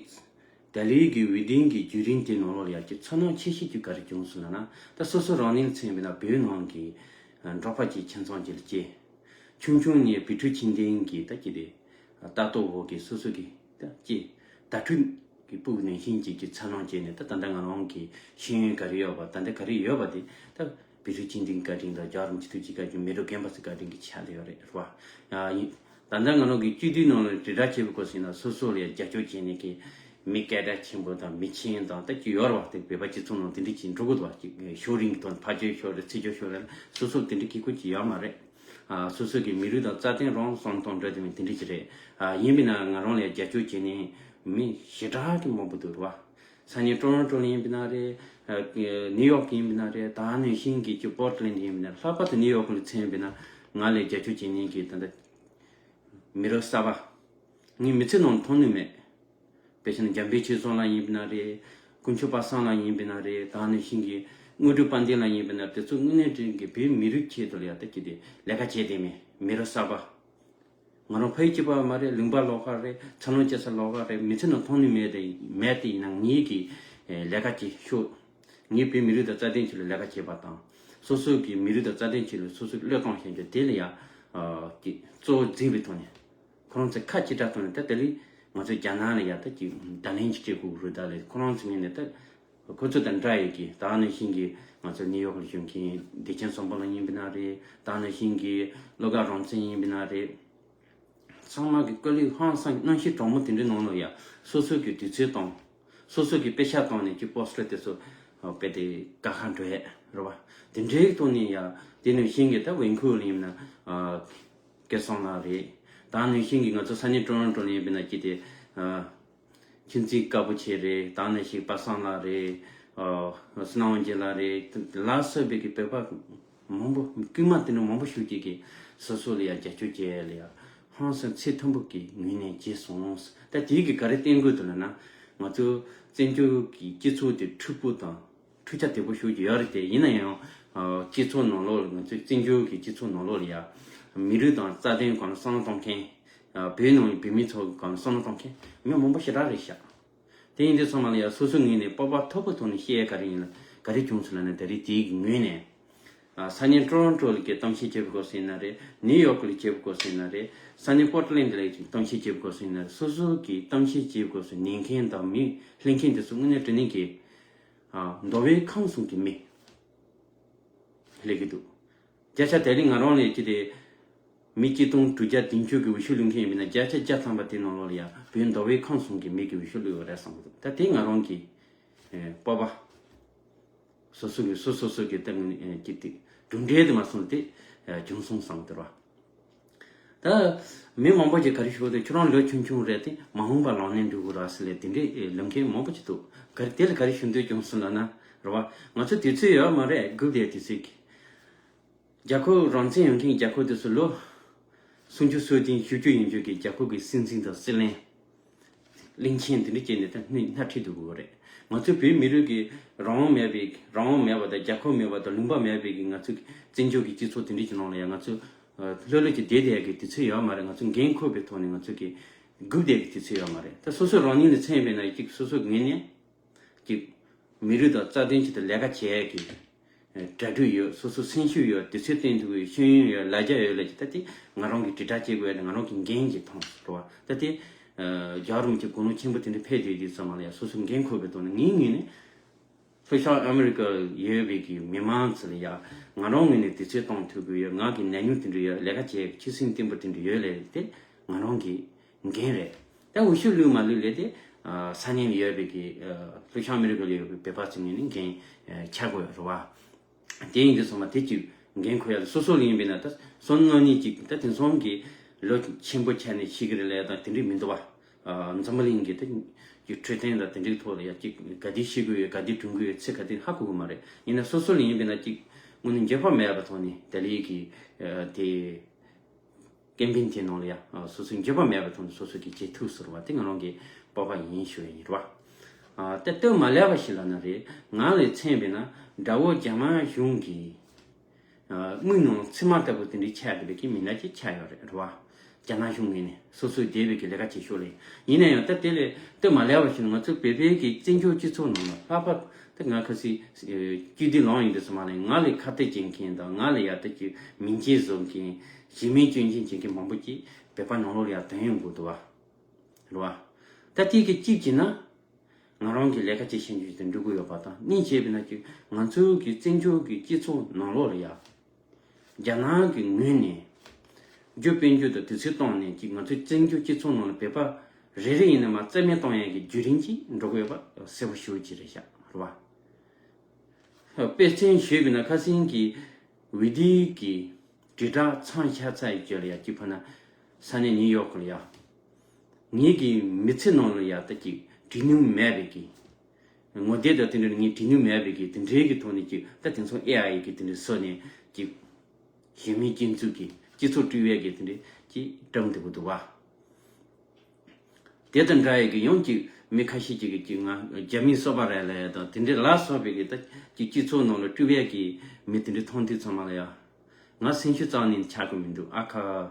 ད་ལོའི་གི་འོས་བསྟུན་གྱི་བརྒྱུད་རིམ་དེ་ནང་ལོགས་ལ་ཡང་ཅིག་ཚོར་སྣང་ཆེ་ཤོས་ཅིག་ག་རེ་བྱུང་སོང་ལབ་ན། ད་སོ་སོ་རང་ཉིད་མཚོན་པ་ཡིན་ན་བོད་ནང་གི་ཨ་འབྲོག་པ་ཅིག་ཁྱིམ་ཚང་ཅིག་ལ་སྐྱེས། ཆུང་ཆུང་ནས་བོད་ཕྲུག་ཆུང་ཆུང་གི་ད་ཅིག་དེ་ལྟ་རྟོག་འོག་གི་སོ་སོ་གི་ད་ཅིག་དྭ་ཕྲུག་གི་སྤུ་གུ་ནང་བཞིན་ཅིག་གི་འཚར་ལོངས་བྱས་ནས། ད་ད་ལྟ་ང་རང་གི་ཤེས་ཡོན་ག་རེ་ཡོད་པ། ད་ལྟ་ག་རེ་ཡོད་པ་དེ་ད་བོད་ཕྲུག་ཆུང་ཆུང་བཀའ་དྲིན་དང་རྒྱལ་བ་རིན་པོ་ཆེ་ཐུགས་རྗེ་བཀའ་དྲིན། མི་རབས་རྒན་པ་ཚོའི་བཀའ་དྲིན་གྱི་ཆ་ལ་ཡོད་རེད། རེད་བ། ཡིན། ད་ལྟ་ང་རང་གི་སྤྱི་འཐུས་ནང་ལ་དྲིལ་བསྒྲགས་བྱེད་པའི་སྐོར་ཟེར་ན། སོ་སོ་ལ་ཡང་རྒྱབ་སྐྱོར་བྱས་ནས་ཀྱི་མི་སྐད་གྲགས་ཆེན་པོ་དང་མི་ཆེན་དང་ད་ཅི་ཡོད་རེད་བ། དེ་བོད་པ་སྤྱི་ཚོགས་ནང་དེ་འདྲ་ཅིག་འགྲོ་གི་འདུག་བ། ཅིག་ཤོག་རིང་གི་དོན་ཕར་ཕྱོགས་ཤོག་རེད། ཚུར་ཕྱོགས་ཤོག་རེད། སོ་སོ་དེ་འདྲ་གི་ཁུལ་གྱི་ཡོད་མ་རེད། ཨ་སོ་སོ་གི་མི་རིགས་དང་རྩ་དོན་རང་བསམ་གཏོང་འདྲ་དེ་མིན་དེ་འདྲ་ཅིག་རེད། ཨ་ཡིན་པས་ན་ང་རང་ལ་རྒྱབ་སྐྱོར་བྱས་ནས་མི་ཞེ་དྲག་གི་མང་པོ་འདུག་རེད་བ། ས་གནས་ཀྲོ་རོན་ཀྲོ་ལ་ཡིན་པས་ན་རེད། ཨ་ནིའུ་ཡོག་ཡིན་པས་ན་རེད། ད་ནང་བཞིན་གྱི་ཅིག་པོར་ཊ་ལེན་ཌ་ཡིན་པས་ན། ལྷག་པར་དུ་ནིའུ་ཡོག་ལ་མཚོན་པས་ན་ང་ལ་རྒྱབ་སྐྱོར་བྱེད་མཁན་གྱི་ད་ལྟ་མི་རབས་གསར་པ། ངའི་མི་ཚེ་ནང་མཐོང་ནི་མེད། དཔེ་བྱས་ན་འཇམ་དཔལ་ཆོས་བཟང་ལགས་ཡིན་པས་ན་རེད། དཀོན་མཆོག་པ་སངས་ལགས་ཡིན་པས་ན་རེད། ད་ནང་བཞིན་གྱི་དངོས་གྲུབ་དཔལ་ལྡན་ལགས་ཡིན་པས་ན། དེ་ཚོ་དངོས་གནས་དྲང་གི་བོད་མི་རིགས་ཆེད་དུ་ལ་ཡ་ད་ཅི་དེ་ལས་ཀ་བྱས་བསྡད་མེད། མི་རབས་གསར་པ། ང་རང་ཕ་ཡུལ་གཅིག་པ་མ་རེད། ལུང་པ་ལོགས་ཀ་རེད། འཚར་ལོངས་བྱེད་ས་ལོགས་ཀ་རེད། མི་ཚེ་ནང་མཐོང་ནི་མེད་དེ་མེད་དེ་ཡིན་ན། ངེད་ཀྱི་ལས་ཀ་བྱེད་ཤོག་ངེད་བོད་མི་རིགས་དང་རྩ་དོན་ཆེད་ལ་ལས་ཀ་བྱེད་པ་དང་། སོ་སོ་གི་མི་རིགས་དང་རྩ་དོན་ཆེད་ལ་སོ་སོ་བློས་གཏོང་བྱེད་རྒྱུ་དེ་ལ་ཡ་ཨ་ཀྱི་གཙོ་བོ་འཛིན་པའི་ཐོག་ནས། ཁོ་རང་ཚོས་ཁ་ཅིག་གྲགས་བཏང་ནས། ད་དེ་ལས་ང་ཚོ་རྒྱ་ནག་ལ་ཡ་ད་ཀྱི་བརྡ་ལན་ཅིག་སྤྲད་དགོས་རེད། ད་ལས་ཁོ་རང་ཚོ་ངོས་ནས་ད་ཁོ་ཚོ་དང་འདྲ་ཡོད་ཀྱི། ད་ནང་བཞིན་གྱི་ང་ཚོ་ནིའུ་ཡོག་ལ་བཞུགས་མཁན་བདེ་ཆེན་བཟང་པོ་ལགས་ཡིན་པས་ན་རེད། ད་ནང་བཞིན་གྱི་བློ་དགའ་རང་བཙན་ཡིན་པས་ན་རེད། ཚང་མ་གི་དཀའ་ལས་ཁག་སང་གནམ་གཤིས་གྲང་མོ་དེ་འདྲའི་ནང་ལ་ཡ་སོ་སོ་གི་དུས་ཚོད་བཏང་། སོ་སོ་གི་པེ་ཤག་བཏང་ནས་ཀྱི་པོ་སི་ཊར་དེ་ཚོ་ཨ་དཔེ་དེ་ཀ་ཁ་འགྲོ་ཡས་རེད་བ། དེ་འདྲའི་ཐོག་ནས་ཡ་དེ་ནང་བཞིན་གྱི་ད་ཝེན་ཁུ་ཝར་ལ་ཡིན་ན་ཨ་སྐལ་བཟང་ལགས་རེད། ད་ནང་བཞིན་གྱི་ང་ཚོ་ས་གནས་ཀྲོ་རོན་ཀྲོ་ལ་ཡིན་པས་ན་ཀྱི་དེ་ཨ་ཁྱིམ་མཚེས་དཀར་པོ་ཆེ་རེད། ད་ནང་བཞིན་པ་སངས་ལགས་རེད། ཨ་སུ་ནང་ཝང་ཅན་ལགས་རེད། ལ་སོགས་པའི་གི་བོད་པ་མང་པོ། རྐུན་མ་དེ་འདྲ་མང་པོ་ཞིག་ཅིག་གིས་སོ་སོ་ལ་ཡ་རྒྱབ་སྐྱོར་བྱས་ལ་ཡ་ཧང་སང་ཚད་མཐོན་པོ་གི་ངོས་ནས་བྱས་སོང་། ད་དེའི་གི་ག་རེ་བསྟན་དགོས་འདུག་ལབ་ན། ང་ཚོ་བཙན་བྱོལ་གྱི་སྤྱི་ཚོགས་དེ་འཁྲུག་པོ་དང་འཕྲུལ་ཆ་དོད་པོ་ཞིག་ཅིག་ཡོད་རེད་དེ། ཡིན་ན་ཡང་ཨ་སྤྱི་ཚོགས་ནང་ལོགས་ལ། ང་ཚོའི་བཙན་བྱོལ་གྱི་སྤྱི་ཚོགས་ནང་ལོགས་ལ་ཡ་མི་རིགས་དང་རྩ་དོན་སྒང་ལ་བསམ་བློ་གཏོང་མཁན། ཨ་བོད་ནང་བོད་མི་ཚོ་སྒང་ལ་བསམ་བློ་གཏོང་མཁན་མི་མང་པོ་ཞེ་དྲག་རེད་ཤག་དེ་ཡིན་དུས་ཚང་མ་ལ་ཡ་སོ་སོའི་ངོས་ནས་སྤོབས་པ་མཐོ་པོའི་ཐོག་ནས་བཤད་ཡ་ག་རེ་ཡིན་ལ། ག་རེ་བྱུང་སོང་ལབ་ན། ད་རེས་དེའི་གི་ངོས་ནས་ཨ་ས་གནས་ཀྲོ་རོན་ཀྲོ་ལ་གི་གཏམ་བཤད་བྱེད་པའི་སྐོར་ཟེར་ན་རེད། ནིའུ་ཡོག་ལ་བྱེད་པའི་སྐོར་ཟེར་ན་རེད། ས་གནས་པོར་ཊ་ལེན་ཌ་ལ་གི་གཏམ་བཤད་བྱེད་པའི་སྐོར་ཟེར་ན་རེད། སོ་སོ་གི་གཏམ་བཤད་བྱེད་པའི་སྐོར་ཟེར། ཉན་མཁན་དང་མིག་ལྷན་མཁན་དེ་ཚོ་དངོས་གནས་དྲང་གནས་ཀྱི་ཨ་འདོད་པའི་ཁམས་གསུམ་གྱི་མི་སླེབས་ཀྱི་འདུག་བརྒྱ་ཆ་དེ་རིང་ང་རང་ལས་ཀྱི་དེ་མི་གཅིག་སྟོང་དྲུག་བརྒྱ་བདུན་ཅུ་གི་འོས་ཤོག་བླུག་མཁན་ཡིན་པ་ན། བརྒྱ་ཆ་བརྒྱ་ཐམ་པ་དེ་ནང་ལོགས་ལ་ཡ་བོད་འདོད་པའི་ཁམས་གསུམ་གྱི་མི་གི་འོས་ཤོག་བླུགས་ཡོད་རེད་བསམ་གི་འདུག་ད་དེ་ང་རང་གི་ཨེ་སྤོབས་པ། སོ་སོ་གི་སོ་སོ་སོ་གི་སྟེང་ནས་ཨེ་ཀྱི་དེ་གྲུབ་འབྲས་དེ་མ་སོང་དེ་ཨེ་བྱུང་སོང་བསམ་གི་འདུག་ར། ད་མི་མང་པོ་ཅིག་ག་རེ་ཞུ་དུས་ཁྱོད་རང་ལོ་ཆུང་ཆུང་རེད་དེ་མ་འོངས་པ་ལམ་སང་འགྲིག་གི་རེད་ཟེར་ལབ་དེ་འདྲའི་ལབ་མཁན་མང་པོ་ཅིག་འདུག་ག་རེ་དེ་ལ་ག་རེ་ཞུ་འདོད་བྱུང་སོང་ལབ་ན་རེད་བ། ང་ཚོ་དུས་ཚོད་ཡོད་མ་རེད། སྒུག་བསྡད་དུས་ཚོད་ཀྱི། རྒྱལ་ཁབ་རང་བཙན་ཡོད་མཁན་རྒྱལ་ཁབ་དེ་ཚོ་ལོ་སུམ་ཅུ་སོ་བདུན་བཞི་བཅུ་ཡན་ཆོད་ཀྱི་རྒྱལ་ཁབ་ཀྱི་སྲིད་འཛིན་དང་སྲིད་བློན། གླིང་ཆེན་དེ་འདྲ་བྱས་ནས་ད་སྣེ་སྣེ་ཁྲིད་སྡོད་དགོས་རེད། ང་ཚོ་བོད་མི་རིགས་ཀྱི་རང་དབང་མེད་པའི་རང་དབང་མེད་པ་དང་རྒྱལ་ཁབ་མེད་པ་དང་ལུང་པ་མེད་པའི་གི་ང་ཚོ་བཙན་བྱོལ་གྱི་སྤྱི་ཚོགས་དེ་འདྲ་གྱི་ནང་ལ་ཡང་ང་ཚོ་ལྷོད་ལྷོད་ཀྱི་བསྡད་བསྡད་ཀྱི་དུས་ཚོད་ཡོད་མ་རེད། ང་ཚོ་འགན་འཁུར་བའི་ཐོག་ནས་ང་ཚོ་གི་སྒུག་བསྡད་ཀྱི་དུས་ཚོད་ཡོད་མ་རེད། ད་སོ་སོ་རང་ཉིད་ལ་མཚོན་པས་ན་གཅིག་སོ་སོ་ངོས་ནས། གཅིག་མི་རིགས་དང་རྩ་དོན་ཆེད་དུ་ལས་ཀ་བྱེད་ཡས་ཀྱི་གྲ་སྒྲིག་ཡོད། སོ་སོ་སེམས་ཤུགས་ཡོད། དུས་ཚོད་བཏོན་ཐུབ་པའི་ཤེས་ཡོན་ཡོད། ལ་རྒྱ་ཡོད་ལབ་ཀྱི་ད་དེ་ང་རང་གིས་དྲིལ་བསྒྲགས་བྱེད་དགོས་ཡ་དེ་ང་རང་གི་འགན་གྱིས་མཐོང་སོང་བ། ད་དེ་རྒྱལ་བ་རིན་པོ་ཆེ་དགུང་ལོ་ཆེན་པོ་དེ་འདྲ་ཕེབས་བསྡད་དུས་ཙམ་པ་ལ་ཡ་སོ་སོ་འགན་འཁུར་བའི་ཐོག་ནས་ངའི་ངོས་ནས་ལྷོ་ཤར་ཨ་མི་རི་ཀར་ཡོད་པའི་གི་མི་མང་ཚོ་ལ་ཡ་ང་རང་ངོས་ནས་དུས་ཚོད་གཏོང་ཐུབ་ཀྱི་ཡོད། ང་གི་ཉམས་མྱོང་དེ་འདྲ་ཡོད། ལས་ཀ་བྱེད་ཆོད་སེམས་བརྟན་པོ་དེ་འདྲ་ཡོད་ལབ་དེ་ང་རང་གི་འགན་རེད། ད་འོས་ཤོག་བླུགས་མ་བླུགས་ལས་དེ་ས་གནས་ལ་ཡོད་པའི་གི་ལྷོ་ཤར་ཨ་མི་རི་ཀ་ལ་ཡོད་པའི་བོད་པ་ཚོ་ངོས་ནས་འགན་འཁྱེར་དགོས་རེད་བ། དེ་ཡིན་དུས་ཚང་མ་དེ་གཅིག་འགན་འཁུར་ཡ་ལ་སོ་སོ་ལ་ཡིན་པས་ན་ད་སོ་སོ་ངོས་ནས་གཅིག་ད་དེང་སང་གི་ལོ་ཆེན་པོ་ཆགས་ནས་ཤི་གི་རེད་ལབ་ཡ་དང་དེ་འདྲ་མི་འདུག་བ། འཛམ་བུ་གླིང་གི་ད་གི་འཕྲོད་བསྟེན་དང་དེ་འདྲའི་ཐོག་ལ་ཡ་གཅིག་ག་དུས་ཤི་གི་ཡོད་ག་དུས་གྲོངས་གི་ཡོད་ཚེ་ག་དུས་ཧ་གོ་གི་མ་རེད། ཡིན་ན་སོ་སོ་ལ་ཡིན་པས་ན་གཅིག་དངོས་གནས་འགྱོད་པ་མེད་པ་ཐོག་ནས་ད་ལི་གི་དེ། ཀེམ་པེན་དེ་ནང་ལ་ཡ་སོ་སོའི་འགྱོད་པ་མེད་པ་ཐོག་ནས་སོ་སོ་གིས་བྱེད་ཐུབ་ཟེར་བ་དེ་ང་རང་གི་སྤོབས་པ་ཡིན་ཞུ་ཡ་ཡིན་རེད་བ། ད་ལྟོས་མ་ལས་པ་ཞིག་ལབ་ན་རེད། ང་ལ་མཚོན་པས་ན་དགྲ་བོ་རྒྱ་དམར་གཞུང་གི་དམིགས་ནང་མཚེར་མ་ལྟ་བུ་དེ་འདྲའི་ཆགས་བསྡད་པའི་གི་མི་སྣ་ཅིག་ཆགས་ཡོད་རེད་རེད་བ། རྒྱ་ནག་གཞུང་ངོས་ནས་སོ་སོའི་བསྡད་པའི་གི་ལས་ཀ་བྱེད་ཕྱོགས་ལ་ཡིན་ན་ཡང་ད་དེ་ལས་ལྟོས་མ་ལས་པ་ཞིག་ང་ཚོ་བོད་པའི་གི་བཙན་བྱོལ་སྤྱི་ཚོགས་ནང་ལ་ལྷག་པར་ད་ང་ཁ་སང་སྐྱིད་སྡུག་ལངས་ཡོང་དུས་ཙམ་པ་ལ་ང་ལ་ཁ་གཏད་བྱེད་མཁན་དང་ང་ལ་ཡ་ད་ཀྱི་མིང་ཆད་བཟོ་མཁན། གཞན་མིང་སྐྱོན་ཅན་བྱེད་མཁན་མང་པོ་ཅིག་བོད་པ་ནང་ལོགས་ལ་ཡང་ཐོན་ཡོང་གི་འདུག་བ། རེད་བ། ད་དེ་གི་གཅིག་བྱས་ན། ང་རང་གི་ལས་ཀ་བྱེད་ཤེས་རྒྱུ་དེ་འགྲིག་གི་ཡོད་པ་དང་གཉིས་བྱས་པ་ན་ཀྱི་ང་ཚོའི་གི་བཙན་བྱོལ་གི་སྤྱི་ཚོགས་ནང་ལོགས་ལ་ཡ། རྒྱ་ནག་གི་ངོས་ནས། རྒྱུ་དཔལ་འབྱོར་དང་དུས་ཚོད་བཏང་ནས་ཀྱི་ང་ཚོའི་བཙན་བྱོལ་སྤྱི་ཚོགས་ནང་ལ་བོད་པ་རེ་རེ་ཡིན་ན་མ་རྩ་མེད་གཏོང་ཡ་གི་བརྒྱུད་རིམ་ཅིག་འགྲོ་གི་ཡོད་པ་གསལ་པོ་ཞེ་པོ་ཅིག་རེད་ཤག་རེད་བ། དཔེ་མཚོན་ཞུས་པ་ན་ཁ་སང་གི་འོས་བསྡུ་གི་དྲིལ་བསྒྲགས་མཚམས་བཞག་ཚར་ཡི་རྗེས་ལ་ཡ་གཅིག་ཕར་ན་ས་གནས་ནིའུ་ཡོག་ལ་ཡ། ངེད་ཀྱི་མི་ཚེ་ནང་ལ་ཡ་ད་ཅིག་བྲིས་ནུས་མེད་པའི་གི། ངོ་དེབ་དང་དེ་འདྲ་ངས་བྲིས་ནུས་མེད་པའི་གི་དེ་འདྲའི་གི་ཐོག་ནས་ཅིག་ད་དེང་སང་ཨེ་ཨའི་གི་དེ་འདྲ་བཟོས་ནས་ཅིག་གཞན་མིང་སྐྱོན་འཛུགས་ཀྱི་སྤྱི་ཚོགས་དཀྲུག་ཡས་ཀྱི་དེ་འདྲ་ཅིག་བཀྲམ་བསྡད་པ་འདུག་བ། དེ་དང་འདྲ་ཡས་ཀྱི་ཡང་ཅིག་མི་ཁ་ཤས་ཅིག་གིས་ཅིག་ང་རྒྱ་མིའི་སོ་པ་རེད་ལབ་ཡས་དང་དེ་འདྲའི་ལ་སོགས་པའི་གི་ད་ཅིག་སྤྱི་ཚོགས་ནང་ལ་དཀྲུག་ཡས་ཀྱི་མི་དེ་འདྲ་མཐོང་དུས་ཚང་མ་ལ་ཡ། ང་སེམས་ཤུགས་རྩ་ནས་ཆག་གི་མི་འདུག་ཨ་ཁ།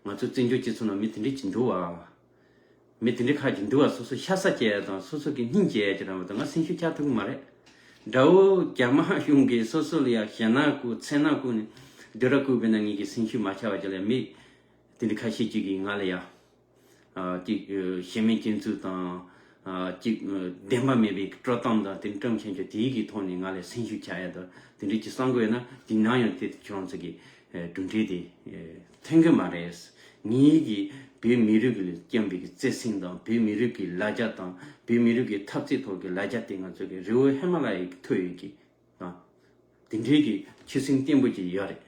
ང་ཚོ་བཙན་བྱོལ་སྤྱི་ཚོགས་ནང་མི་དེ་འདྲ་ཅིག་འདུག་བ། མི་དེ་འདྲ་ཁ་ཅིག་འདུག་བ། སོ་སོ་ཤ་ཚ་སྐྱེ་ཡ་དང་སོ་སོ་གི་སྙིང་རྗེ་ཡ་ཅིག་རང་བ་དང་ང་སེམས་ཤུགས་ཆག་ཐུབ་ཀྱི་མ་རེད། དགྲ་བོ་རྒྱ་དམར་གཞུང་གིས་སོ་སོ་ལ་ཡ་ཞེད་སྣང་བསྐུལ་མཚེར་སྣང་བསྐུལ་ནས་སྡིགས་ར་བསྐུལ་བས་ན་ངེད་ཀྱི་སེམས་ཤུགས་མ་ཆག་པ་ཅིག་ལ་མི་དེ་འདྲ་ཁ་ཤས་ཅིག་གིས་ང་ལ་ཡ། ཅིག་གཞན་མིང་སྐྱོན་འཛུགས་དང་། ཅིག་བདེན་པ་མེད་པའི་དཀྲོག་གཏམ་དང་དེ་འདྲ་བཀྲམ་བཞིན་གྱི་དེའི་གི་ཐོག་ནས་ང་ལ་སེམས་ཤུགས་ཆག་ཡ་དང་དེ་འདྲ་ཅིག་བསམ་དགོས་ན་དེ་ནང་ཡང་དེ་ཁྱོད་རང་ཚོ་གི་གྲུབ་འབྲས་དེ་ཐོན་གི་མ་རེད། ངེད་ཀྱི་བོད་མི་རིགས་ཀྱི་བསྐྱངས་པའི་གི་བརྩེ་སེམས་དང་བོད་མི་རིགས་ཀྱི་ལ་རྒྱ་དང་བོད་མི་རིགས་ཀྱི་འཐབ་རྩོད་ཐོག་གི་ལ་རྒྱ་དེ་ང་ཚོ་གི་རི་བོ་ཧི་མ་ལ་ཡའི་མཐོ་ཡོད་ཀྱི་དང་། དེ་འདྲའི་གི་ཆོད་སེམས་བརྟན་པོ་ཅིག་ཡོད་རེད།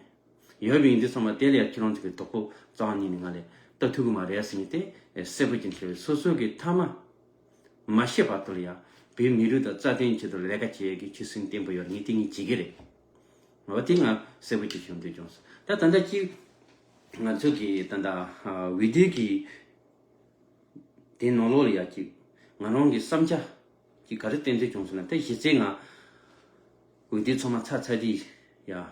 ཡོད་པའི་ཡིན་དུས་ཚང་མ་དེ་ལ་ཡང་ཁྱེད་རང་ཚོ་གི་དོ་ཕོག་རྩ་བ་ཉིད་ནས་ང་ལ་ལྟ་ཐུབ་ཀྱི་མ་རེད་ཟེར་ནས་དེ་གསལ་པོ་ཅིག་བྱས་སོ་སོ་གི་མཐའ་མ་མ་ཤི་བར་དུ་ལ་ཡང་བོད་མི་རིགས་དང་རྩ་དོན་ཆེད་དུ་ལས་ཀ་བྱེད་ཡས་ཀྱི་ཆོད་སེམས་བརྟན་པོ་ཡོད་རེད། ངས་དེ་ངས་བྱེད་ཀྱི་རེད། འོ་དེ་ང་གསལ་པོ་ཅིག་ཞུ་འདོད་བྱུང་སོང་། ད་ད་ལྟ་ཅིག་ང་ཚོ་གི་ད་ལྟ་འོས་བསྡུ་གི་དེ་ནང་ལོགས་ལ་ཡ་ཅིག་ང་རང་གི་བསམ་འཆར་ཅིག་ག་རེ་བཏོན་འདོད་བྱུང་སོང་ན། ད་གཞི་རྩའི་ང་འོས་བསྡུ་ཚང་མ་ཚར་ཚར་དུས་ཡ།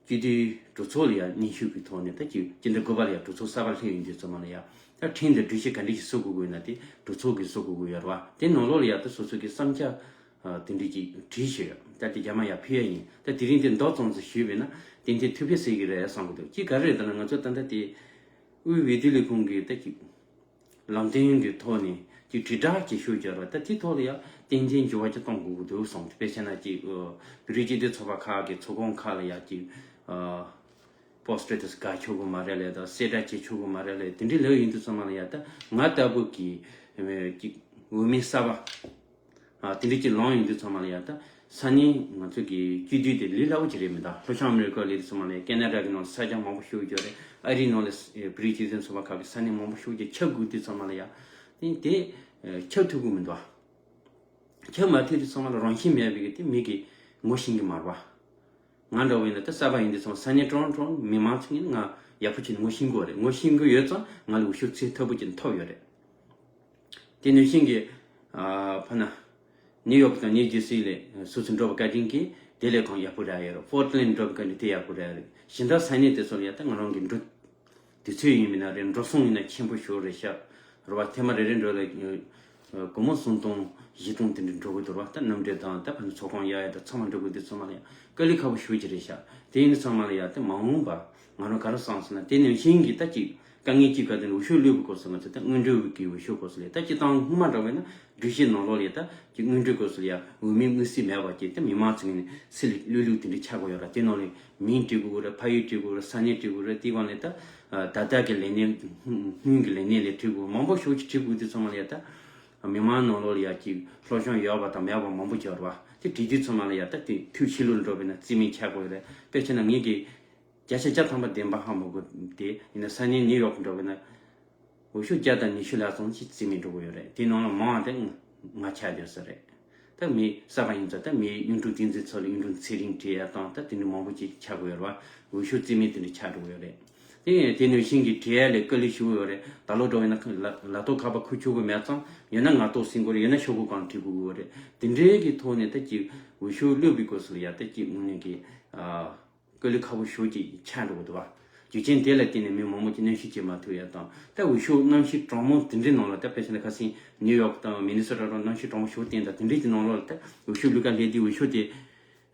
སྤྱི་འཐུས་གྲོས་ཚོགས་ལ་ཡ་སྙན་ཞུ་གི་ཐོག་ནས་ད་ཅིག་སྤྱི་ཟླ་དགུ་པ་ལ་ཡ་གྲོས་ཚོགས་གསར་པ་སླེབས་ཡོང་དུས་ཚང་མ་ལ་ཡ་ད་ཁྲིམས་དང་སྒྲིག་གཞི་ག་འདྲ་ཞིག་བཟོ་དགོས་དགོས་ན་དེ་གྲོས་ཚོགས་ཀྱིས་བཟོ་དགོས་དགོས་ཡོད་རེད་བ། དེ་ནང་ལོགས་ལ་ཡ་ད་སོ་སོ་གི་བསམ་འཆར་དེ་འདྲ་ཅིག་བྲིས་ཤོག་ཡ། ད་དེ་རྒྱ་མ་ཡ་ཕུལ་ཡ་ཡིན། ད་དེ་རིང་དེ་མདོ་ཙམ་ཙམ་ཞུས་པས་ན་ཏན་ཏན་ཐུགས་ཕན་གསོས་ཀྱི་རེད་བསམ་གི་འདུག་ཅིག་ག་རེ་རེད་ད་ན་ང་ཚོ་ད་ལྟ་དེ་དབུས་འོས་བསྡུ་ལས་ཁུངས་ཀྱི་ད་ཅིག་ལམ་སྟོན་གྱི་ཐོག་ནས་ཀྱི་དྲིལ་བསྒྲགས་ཀྱི་ཤུགས་རྒྱག་ར། ད་དེ་ཐོག་ལ་ཡང་ཏན་ཏན་འགྱུར་བ་ཅིག་གཏོང་དགོས་ཀྱི་འདུག་བསམ། དཔེ་བྱས་ན་ཅིག་བོད་རིགས་སྤྱི་མཐུན་ཚོགས་པ་ཁག་གི་ཚོགས་ཁང་ཁག་ལ་ཡང་ཅིག་པོ་སི་ཊར་དེ་དགའ་ཆོག་གི་མ་རེད་ལས་དང་གསལ་བསྒྲགས་བྱེད་ཆོག་གི་མ་རེད་ལས་དེ་འདྲའི་ལབ་ཡོང་དུས་ཙམ་པ་ལ་ཡང་ད་ང་ལྟ་བུ་གི་ཅིག་འོས་མི་གསར་པ་ ཨ་དེ་འདྲ་ཅིག་ལངས་ཡོང་དུས་ཚང་མ་ལ་ཡ་ད་ས་གནས་ང་ཚོ་གི་སྤྱི་འཐུས་དེ་ལས་སླ་བོ་ཅིག་རེད་མི་འདུག་ལྷོ་བྱང་ཨ་མི་རི་ཀ་ལ་དུས་ཚང་མ་ལ་ཡ་ཀེ་ན་ཌ་གི་ནང་ལ་ས་ཆ་མང་པོ་ཞེ་པོ་ཅིག་ཡོད་རེད། ཨ་རིའི་ནང་ལ་བོད་རིགས་སྤྱི་མཐུན་ཚོགས་པ་ཁག་གི་ས་གནས་མང་པོ་ཞེ་པོ་ཅིག་ཁྱབ་དགོས་དུས་ཚང་མ་ལ་ཡ་དེ་དེ་ཁྱབ་ཐུབ་ཀྱི་མི་འདུག་ཁྱབ་མ་ཐུབ་དུས་ཚང་མ་ལ་རང་བཞིན་མེད་པའི་གི་དེ་མི་གི་ངོ་ཤེས་ཀྱི་མ་རེད་པ། ང་འདྲ་བོ་ཡིན་ན་ད་གསར་པ་ཡིན་དུས་ཚང་མ་ས་གནས་གྲོང་གྲོང་མི་མང་ཚོ་ཡིན་ན་ང་ཡག་པོ་བྱས་ནས་ངོ་ཤེས་ཀྱི་ཡོད་རེད། ངོ་ཤེས་ཀྱི་ཡོད་ཙང་ང་ལ་འོས་ཤོག་ཚད་མཐོ་པོ་ཅིག་ཐོབ་ཡོད་རེད། དེ་ནང་བཞིན་གྱི་ཨ་ཕ་ན་ནིའུ་ཡོག་དང་ནིའུ་ཇེར་སི་ལ་སོ་སོ་འགྲོ་བ་བཀའ་དྲིན་གྱིས་དེ་ལས་གང་ཡག་པོ་རག་ཡོད་རེད། ཕོར་ཊི་ལན་འགྲོ་བ་བཀའ་དྲིན་དེ་ཡག་པོ་རག་ཡོད་རེད། གཞན་དག་ས་གནས་དེ་ཚོ་ལ་ཡ་ད་ང་རང་གི་འགྲོ་དུས་ཚོད་ཡིན་མིན་ན་རེད། འགྲོ་སོང་ཡིན་ན་ཆེན་པོ་ཞེ་པོ་རེད་ཤག་རེད་བ། ཐེངས་མ་རེ་རེ་འགྲོ་ལ་སྒོར་མོ་སུམ་སྟོང་བཞི་སྟོང་དེ་འདྲ་འགྲོ་གི་འདུག་རེད་བ། ད་གནམ་གྲུ་དང་ད་ཕ་ནི་ཚོགས་ཁང་གཡར་ཡ་དང་ཚང་མ་འགྲོ་གི་འདུག་ཚང་མ་ལ་ཡ་དཀའ་ལས་ཁག་པོ་ཞེ་པོ་ཅིག་རེད་ཤག་དེ་ཡིན་ན་ཚང་མ་ལ་ཡ་ད་མ་འོངས་པ་ང་རང་ག་རེ་བསམ་སོང་ན་དེ་ནང་བཞིན་གྱི་ད་ཅིག་དཀའ་ངལ་གཅིག་ག་དེ་ནི་འོས་ཤོག་བླུགས་པའི་སྐབས་སུ་ང་ཚོ་ད་སྔོན་འགྲོའི་གི་འོས་ཤོག་སྐབས་སུ་ལས་ད་སྤྱིར་བཏང་སྔོན་མ་འདྲ་བས་ན་གྲོས་གཞི་ནང་ལོགས་ལས་ད་ཀྱི་སྔོན་འགྲོའི་སྐབས་སུ་ལ་ཡང་འོས་མི་དངོས་གསལ་མེད་པ་བཅས་ད་མི་མང་ཚོ་ངོས་ནས་སི་ལི་བླུག་བླུག་དེ་འདྲ་ཆགས་དགོས་ཡོད་ར། དེ་ནང་ལས་མིང་བྲིས་དགོས་ར། ཕ་ཡུལ་བྲིས་དགོས་ར། ས་གནས་བྲིས་དགོས་ར། དེ་སྒང་ལས་ད་ད་ལྟ་གི་ལས་སྣེ་སྔོན་གྱི་ལས་སྣེ་ལས་བྲིས་དགོས་མང་པོ་ཞེ་པོ་ཅིག་བྲིས་དགོས་དུས་ཚང་མ་ལ་ཡང་ད་མི་མང་ནང་ལོགས་ལ་ཡང་ཅིག་སློབ་སྦྱོང་ཡོད་པ་དང་མེད་པ་མང་པོ་ཅིག་ཡོད་ར་བ། དེ་བྲིས་དུས་ཚང་མ་ལ་ཡང་ད་དེ་འཐུས་ཕྱི་ལོགས་འགྲོ་བས་ན་རྩིས་མེད་ཆགས་དགོས་ར། དཔེ་བྱས་ན་ངེད་ཀྱི་བརྒྱ་ཆ་བརྒྱ་ཐམ་པ་བདེན་པ་ཧ་མ་གོ། དེ་ཡིན་ན་ས་གནས་ནིའུ་ཡོག་འགྲོ་བས་ན་འོས་ཤོག་བརྒྱ་དང་ཉི་ཤུ་ལྷག་ཙམ་ཅིག་རྩིས་མེད་འགྲོ་གི་ཡོད་རེད། དེ་ནང་ལ་མང་བ་དེ་ང་ཆགས་བསྡད་ས་རེད། ད་མི་གསར་པ་ཡིན་ཙང་ད་མི་གཡུང་དྲུང་བསྟན་འཛིན་མཚོ་ལ་གཡུང་དྲུང་ཚེ་རིང་བྲིས་ཡ་དང་ད་དེ་འདྲ་མང་པོ་ཅིག་ཆགས་དགོས་ཡོད་རེད་བ། འོས་ཤོག་རྩིས་མེད་དེ་འདྲ་ཆགས་འགྲོ་གི་ཡོད་རེད། དེ་དེ་ནང་བཞིན་གྱི་བྲིས་ཡ་ལས་དཀའ་ལས་ཞེ་པོ་ཡོད་རེད། ད་ལོ་འགྲོ་བས་ན་ལ་ལ་ཐོག་ཁ་པར་ཁུར་ཆོག་གི་མེད་ཙང་ཡོད་ན་ངར་ཏོག་ཟིན་དགོས་རེད། ཡོད་ན་ཤོག་གུ་གང་བྲིས་དགོས་ཀྱི་ཡོད་རེད། དེ་འདྲའི་གི་ཐོག་ནས་ད་ཅིག་འོས་ཤོག་བླུགས་པའི་སྐབས་སུ་ལ་ཡ་ད་ཅིག་དངོས་གནས་ཀྱི་ཨ། དཀའ་ལས་ཁག་པོ་ཞེ་པོ་ཅིག་ཆགས་འགྲོ་གི་འདུག་བ། རྒྱུ་རྐྱེན་དེ་ལ་བརྟེན་ནས་མི་མང་པོ་ཅིག་གནམ་གཤིས་ཇེ་མ་ཐུག་ཡ་དང་ད་འོས་ཤོག་གནམ་གཤིས་གྲང་མོ་དེ་འདྲའི་ནང་ལ་ད་དཔེ་བྱས་ན་ཁ་སང་ནིའུ་ཡོག་དང་མི་ནི་སོ་ཊ་དང་གནམ་གཤིས་གྲང་མོ་ཞེ་པོ་བསྟན་དང་དེ་འདྲའི་གི་ནང་ལོགས་ལ་ད་འོས་ཤོག་བླུགས་ག་སླེབས་དུས་འོས་ཤོག་དེ་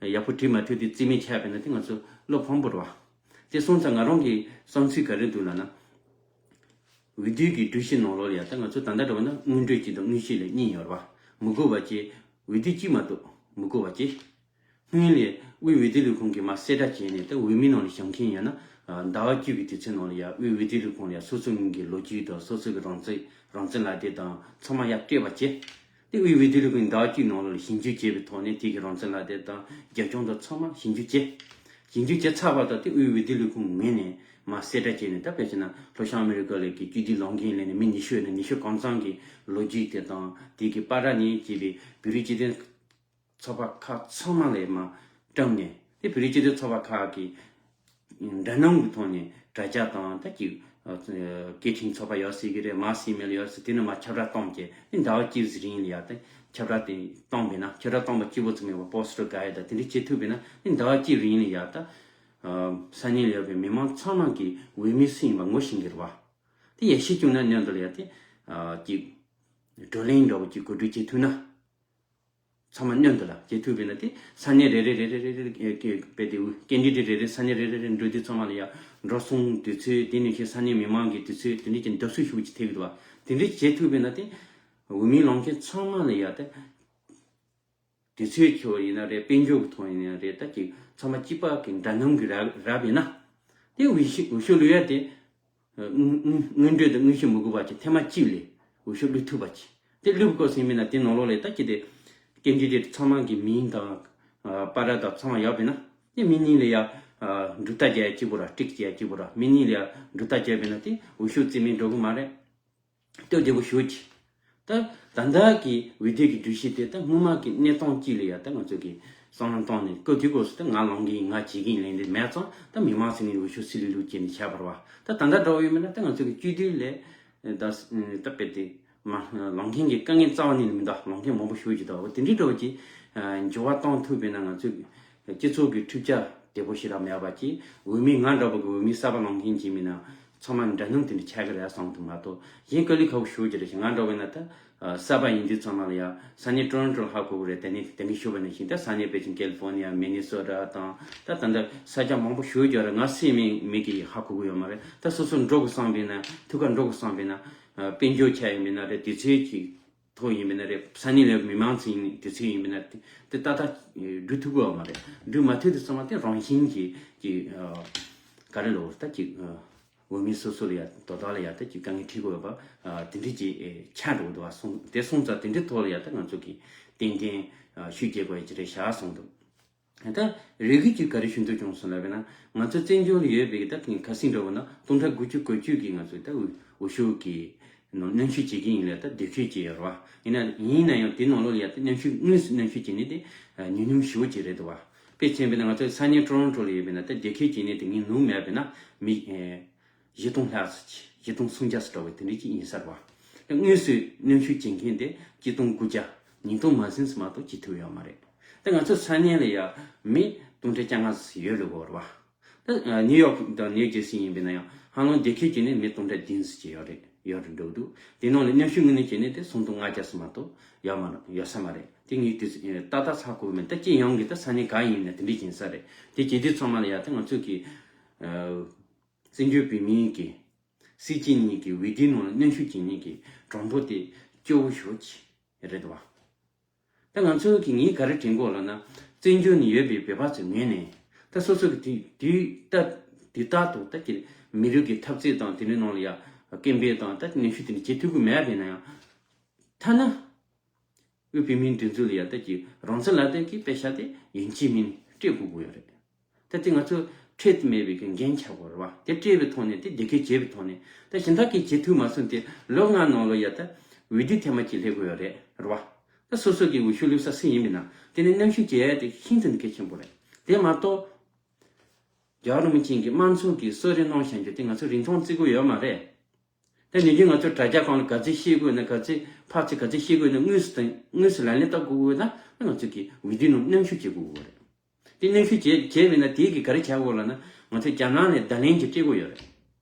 ཡག་པོ་བྲིས་མ་ཐུབ་དུས་རྩིས་མེད་ཆགས་པས་ན་དེ་ང་ཚོ་བློ་ཕམ་པོ་རེད་བ། དེ་སོང་ཙང་ང་རང་གི་བསམ་ཚུལ་ག་རེ་འདུག་ལབ་ན། འོས་བསྡུ་གི་གྲོས་གཞི་ནང་ལོགས་ལ་ཡ་ད་ང་ཚོ་ད་ལྟ་འདྲ་བ་ན་སྔོན་འགྲོ་གཅིག་དང་དངོས་གཞི་ལས་གཉིས་ཡོད་རེད་བ། མི་དགོས་པ་བཅས་འོས་བསྡུ་གཅིག་མ་གཏོགས་མི་དགོས་པ་བཅས། སྔོན་ལ་དབུས་འོས་བསྡུ་ལས་ཁུངས་ཀྱིས་མར་གསལ་བསྒྲགས་བྱས་ནས་ད་འོས་མི་ནང་ལ་བཞེངས་མཁན་ཡོད་ན། ཟླ་བ་གཅིག་གི་དུས་ཚོད་ནང་ལ་ཡ་དབུས་འོས་བསྡུ་ལས་ཁུངས་ལ་ཡ་སོ་སོ་སྔོན་གྱི་ལོ་རྒྱུས་དང་སོ་སོ་གི་རང་བཙན་རང་བཙན་ལག་དེབ་དང་ཚང་མ་ཡར་སྤྲད་པ་བྱས། དེ་དབུས་འོས་བསྡུ་ལས་ཁུངས་ཟླ་བ་གཅིག་ནང་ལ་ཞིབ་འཇུག་བྱས་པའི་ཐོག་ནས་དེ་གི་རང་བཙན་ལག་དེབ་དང་རྒྱབ་ལྗོངས་དང་ཚང་མ་ཞིབ་འཇུག་བྱས། ཞིབ་འཇུག་བྱས་ཚར་བ་དང་དེ་དབུས་འོས་བསྡུ་ལས་ཁུངས་ངོས་ནས་མར་གསལ་བསྒྲགས་བྱས་ནས་ད་དཔེ་བྱས་ན་ལྷོ་བྱང་ཨ་མི་རི་ཀ་ལ་གི་སྤྱི་འཐུས་ལངས་མཁན་ལས་ནས་མི་ཉི་ཤུ་ཡོད་ན་ཉི་ཤུ་གང་ཚང་གི་ལོ་རྒྱུས་དེ་དང་དེ་གི་པར་ར་ནས་བྱས་པའི་བོད་རིགས་སྤྱི་མཐུན་ཚོགས་པ་ཁག་ཚང་མ་ལས་མར་བཀྲམ་ནས་དེ་བོད་རིགས་སྤྱི་མཐུན་ཚོགས་པ་ཁག་གི་འདྲ་མཉམ་གྱི་ཐོག་ནས་དྲ་རྒྱ་དང་ད་ཀྱི་སྐད་འཕྲིན་ཚོགས་པ་ཡོད་སྲིད་ཀྱི་རེད། མ་སི་མེལ་ཡོད་སྲིད། དེ་ནས་མར་ཁྱབ་བསྒྲགས་གཏོང་བྱས་དེ་ཟླ་བ་གཅིག་ཙམ་རིང་ལ་ཡ་ད་ཁྱབ་བསྒྲགས་དེ་གཏོང་བས་ན་ཁྱབ་བསྒྲགས་གཏོང་བ་གཅིག་པོ་ཙམ་མེད་པར་པོ་སི་ཊར་དགའ་ཡ་ད་དེ་འདྲ་བྱེད་ཐུབ་པས་ན་དེ་ཟླ་བ་གཅིག་རིང་ལ་ཡ་ད་ས་གནས་ལ་ཡོད་པའི་མི་མང་ཚང་མ་གི་འོས་མི་སུ་ཡིན་པ་ངོ་ཤེས་ཀྱི་རེད་བ། དེ་ཡ་ཤེས་བྱུང་ན་སྔོན་དུ་ལ་ཡ་དེ་ཀྱི་བགྲོ་གླེང་འདྲ་བོ་ཅིག་གོ་སྒྲིག་བྱེད་ཐུབ་ན། ཚང་མ་སྔོན་དུ་ལ་བྱེད་ཐུབ་པས་ན་དེ་ས་གནས་རེ་རེ་རེ་རེ་རེ་རེ་ཀྱི་དཔེ་དེ་ཀེན་ཌི་ཌེ་ཊི་རེ་རེ་ས་གནས་རེ་རེ་རེ་འགྲོ་དུས་ཚང་མ་ལ་ཡ་འགྲོ་སོང་དུས་ཚོད་དེ་ནས་ཀྱི་ས་གནས་མི་མང་གི་དུས་ཚོད་དེ་འདྲ་ཅིག་བརྡབ་གསིག་ཞུ་ཅིག་ཐེབས་ཀྱི་འདུག་བ། དེ་འདྲ་བྱེད་ཐུབ་པས་ན་དེ་འོས་མི་ལངས་མཁན་ཚང་མ་ལ་ཡ་དེ་དུས་ཚོད་ཁྱོད་ཡིན་ན་རེད། དཔལ་འབྱོར་གྱི་ཐོག་ཡིན་ན་རེད། ད་ཅིག་ཚང་མ་གཅིག་པ་གི་འདྲ་མཉམ་གྱི་ར་རབ་ཡིན་ན་དེ་འོས་ཤོག་འོས་ཤོག་བླུག་ཡ་དེ། སྔོན་འགྲོས་དང་དངོས་གཞི་མི་དགོས་པ་ཅིག་ཐེངས་མ་གཅིག་ལས་འོས་ཤོག་བླུག་ཐུབ་པ་ཅིག་དེ་བླུག་དགོས་ཟིན་མིན་ན་དེ་ནང་ལོགས་ལས་ད་ཅི་དེ་ཀེན་ཌི་ཌེ་ཊི་ཚང་མ་གི་མིང་དང་པར་ར་དང་ཚང་མ་ཡོད་པས་ན་དེ་མི་གཉིས་ལས་ཡ་འགྲུལ་ལྟ་བྱས་ཡ་གཅིག་པོ་ར་ཀྲིག་བྱས་ཡ་གཅིག་པོ་ར་མི་གཉིས་ལས་ཡ་འགྲུལ་ལྟ་བྱས་པས་ན་དེ་འོས་ཤོག་རྩིས་མེད་འགྲོ་གི་མ་རེད། སྟབས་བདེ་པོ་ཞེ་ཅིག་ད་ད་ལྟ་གི་འོས་བསྡུ་གི་སྒྲིག་གཞི་དེ་ད་སྔོན་མ་གི་གནས་སྟངས་གཅིག་ལ་ཡ་ད་ང་ཚོ་གི་བསམ་བློ་བཏང་ནས་སྐབས་དེ་སྐབས་སུ་ད་ང་ལངས་གི་ཡིན་ང་བྱེད་ཀྱི་ཡིན་ལབ་འདི་མེད་ཙང་ད་མི་མང་ཚོ་ནས་འོས་ཤོག་སུ་ལ་བླུགས་བྱས་ནས་བྱས་པ་རེད་བ། ད་ད་ལྟ་འདྲ་བོ་ཡོད་མིན་ན་ད་ང་ཚོ་གི་སྤྱི་འཐུས་ལས་ད་ད་དཔེ་དེ་མ་ལངས་མཁན་གྱི་དཀའ་ངལ་རྩ་བ་ནས་མི་འདུག་ལངས་མཁན་མང་པོ་ཞེ་ཅིག་འདུག་འོ་དེ་འདྲའི་འདྲ་བོ་ཅིག་འགྱུར་བ་གཏོང་ཐུབ་པས་ན་ང་ཚོ་གི་སྤྱི་ཚོགས་ཀྱི་འཁྲུག་ཆ་དེ་པོ་ཞིག་ར་མེད་པ་ཅིག་འོས་མི་ང་འདྲ་པོ་གི་འོས་མི་གསར་པ་ལངས་མཁན་ཅིག་མིན་ན། ཚང་མ་འདྲ་མཉམ་དེ་འདྲ་ཆགས་ཀྱི་རེད་བསམ་གྱི་འདུག་མ་གཏོགས་གཞན་དཀའ་ལས་ཁག་པོ་ཞེ་ཅིག་རེད་ཤག་ང་འདྲ་བས་ན་ད་གསར་པ་ཡིན་དུས་ཚང་མ་ལ་ཡ་ས་གནས་ཊོ་རོན་ཊོ་ལ་ཧ་གོ་གི་རེད། དེ་ནས་དེ་གིན་ཞུས་པ་ནང་བཞིན་ད་ས་གནས་དཔེ་ཅིག་ཀེ་ལི་ཧྥོར་ནི་ཡ་མི་ནི་སོ་ཊ་དང་ད་ད་ལྟ་ས་ཆ་མང་པོ་ཞེ་ཅིག་རེད། ང་སུ་ཡིན་མིན་མི་གིས་ཧ་གོ་གི་ཡོད་མ་རེད། ད་སོ་སོ་འགྲོ་དགོས་བསམ་པས་ན་ཐུག་ག་འགྲོ་དགོས་བསམ་པས་ན་དཔལ་འབྱོར་ཆ་ཡིན་མིན་ན་རེད། དུས་ཚོད་ཀྱི་ཐོག་ཡིན་མིན་ན་རེད། ས་གནས་ལ་མི་མང་ཚོ་ཡིན་དུས་ཚོད་ཡིན་མིན་ན་དེ་དེ་ཏག་ཏག་འགྲུལ་ཐུབ་ཀྱི་ཡོད་མ་རེད། འགྲུལ་མ་ཐུབ་དུས་ཚང་མ་དེ་རང་བཞིན་གྱིས་ཀྱི་ག་རེ་ལོ་ད་ཀྱི་འོས་མི་སོ་སོ་ལ་ཡ་དོ་བདག་ལ་ཡ་ད་ཀྱི་དཀའ་ངལ་འཕྲད་ཀྱི་ཡོད་པ་དེ་འདྲ་ཅིག་ཆགས་འགྲོ་གི་འདུག་བ། སོང་དེ་སོང་ཙང་དེ་འདྲའི་ཐོག་ལ་ཡ་ད་ང་ཚོ་གི་ ཏན་ཏན་ཤུགས་རྒྱག་དགོས་ཀྱི་རེད་ཤག་གསུངས་འདུག་ད་རེ་སྐུལ་གྱིས་ག་རེ་ཞུ་འདོད་བྱུང་སོང་ལབ་པ་ན། ང་ཚོ་བཙན་བྱོལ་ལ་ཡོད་པའི་ད་ཁ་སང་འདྲ་བོ་ན་སྟོང་ཕྲག་དགུ་བཅུ་གོ་བཅུ་གི་ང་ཚོ་ད་འོས་འོས་ཤོག་གི་ནང་མཉམ་ཞུགས་བྱེད་ཀྱི་ཡིན་ལ་ད་དེབ་སྐྱེལ་བྱས་ཡོད་རེད་བ། ཡིན་ན་ཡིན་ན་ཡང་དེ་ནང་ལོགས་ལ་ཡ་ད་མཉམ་ཞུགས་དངོས་སུ་མཉམ་ཞུགས་བྱེད་ནི་དེ་ཉུང་ཉུང་ཞེ་པོ་ཅིག་རེད་འདུག་བ། དཔེ་མཚོན་པ་ན་ང་ཚོ་ས་གནས་ཊོ་རོན་ཊོ་ལ་ཡོད་པ་ན་ད་དེབ་སྐྱེལ་བྱེད་ནི་དེ་ངའི་ནང་མེད་པ་ན་མི་བཞི་སྟོང་ལྷག་ཙམ་ཅིག་བཞི་སྟོང་སུམ་བརྒྱ་ཙམ་འདྲ་བོ་དེ་འདྲ་ཅིག་ཡིན་ས་རེད་བ། ད་དངོས་སུ་མཉམ་ཞུགས་བྱེད་མཁན་དེ་གཅིག་སྟོང་དགུ་བརྒྱ་ཉིས་སྟོང་མ་ཟིན་ཙམ་མ་གཏོགས་བྱེད་ཐུབ་ཡོད་མ་རེད། ད་ང་ཚོ་ས་གནས་ལ་ཡ་མི་སྟོང་ཕྲག་བཅོ་ལྔ་ཙམ་ཡོད་ལ་གོ་རེད་བ། ད་ནིའུ་ཡོག་དང་ནིའུ་ཇར་སི་ཡིན་པ་ན་ཡང་ཧ་ལམ་དེབ་སྐྱེལ་བྱེད་ནི་མི་སྟོང་ཕྲག་བདུན་ཙམ་ཅིག་ཡོད་རེད། ཡོད་རེད་འགྲོ་འདུག་དེ་ནང་ལ་མཉམ་ཞུགས་དངོས་གནས་བྱེད་ནི་དེ་སུམ་སྟོང་ལྔ་བརྒྱ་ཙམ་མ་གཏོགས་ཡོད་མ་རེད། ཡོད་ས་མ་རེད། དེ་ངས་དེ་ཏག་ཏག་ཚར་གོ་མེད། ད་སྤྱི་ཡོངས་ཀྱི་ད་ས་གནས་ག་ཡིན་ན་དེ་འདྲ་ཡིན་ས་རེད། དེ་བྱེད་དུས་ཚང་མ་ལ་ཡ་ད་ང་ཚོ་གི་བཙན་བྱོལ་བོད་མིའི་གི་སྲིད་སྤྱི་གཉིས་ཀྱི་འོས་བསྡུའི་ནང་ལ་མཉམ་ཞུགས་བྱེད་མཁན་གྱི་གྲངས་འབོར་དེ་སྐྱོ་བོ་ཞེ་པོ་ཅིག་རེད་འདུག་བ། ད་ང་ཚོ་གི་ངས་ག་རེ་དྲན་གོ་ལབ་ན། བཙན་བྱོལ་ནས་ཡོད་པའི་བོད་པ་ཚོའི་ངོས་ནས་ད་སོ་སོ་གི་དུས་དུས་ད་དུས་རྟག་ཏུ་ད་ཀྱི་མི་རིགས་ཀྱི་འཐབ་རྩོད་དང་དེ་འདྲའི་ནང་ལ་ཡ་སྐད་འབོད་དང་ད་མཉམ་ཞུགས་དེ་འདྲ་བྱེད་ཐུབ་ཀྱི་མེད་པ་ཡིན་ན་ཡང་། ཐ་ན་དབུས་བོད་མིའི་སྒྲིག་འཛུགས་ལ་ཡ་ད་ཀྱི་རང་བཙན་ལག་དེབ་ཀྱི་པེ་ཤག་དེ་ཡིན་གཅིག་མིན་གཅིག་སྤྲད་དགོས་ཀྱི་ཡོད་རེད། ད་དེ་ང་ཚོ་འཕྲོད་དུ་མེད་པའི་གི་འགན་ཆགས་དགོས་རེད་བ། དེ་སྤྲད་པའི་ཐོག་ནས་དེ་བདེ་སྐྱིད་བྱེད་པའི་ཐོག་ནས་ད་གཞན་དག་གིས་བྱེད་ཐུབ་མ་སོང་དེ་ལོ་ལྔ་ནང་ལ་ཡ་ད་འོས་བསྡུ་ཐེངས་མ་གཅིག་སླེབས་དགོས་ཡོད་རེད་རེད་བ། ད་སོ་སོ་གི་འོས་ཤོག་བླུགས་ས་སུ་ཡིན་པ་ན་དེ་ནས་མཉམ་ཞུགས་བྱེད་ཡ་དེ་ཤིན་ཏུ་ནས་གལ་ཆེན་པོ་རེད། དེ་མ་གཏོགས་རྒྱལ་བ་རིན་པོ་ཆེ་གི་དམངས་གཙོ་གི་གསོལ་རས་གནང་བཞག་རྒྱུ་དེ་ང་ཚོ་རིན་ཐང་བརྩི་དགོས་ཡོད་མ་རེད། དེ་ནས་ཀྱི་ང་ཚོ་དྲ་རྒྱ་སྒང་ལ་ག་ཚོད་བཤད་དགོས་ན་ག་ཚོད་ཕར་ཚོད་ག་ཚོད་བཤད་དགོས་ན་དངོས་སུ་དང་དངོས་སུ་ལག་ལེན་བསྟར་དགོས་དགོས་ན་ང་ཚོ་གི་འོས་བསྡུ་ནང་མཉམ་ཞུགས་བྱེད་དགོས་དགོས་རེད། དེ་མཉམ་ཞུགས་བྱེད་བྱས་པས་ན་དེ་གི་ག་རེ་བྱ་དགོས་ལབ་ན་ང་ཚོ་རྒྱ་ནག་ནས་བརྡ་ལན་ཅིག་སྤྲད་དགོས་ཡོད་རེད།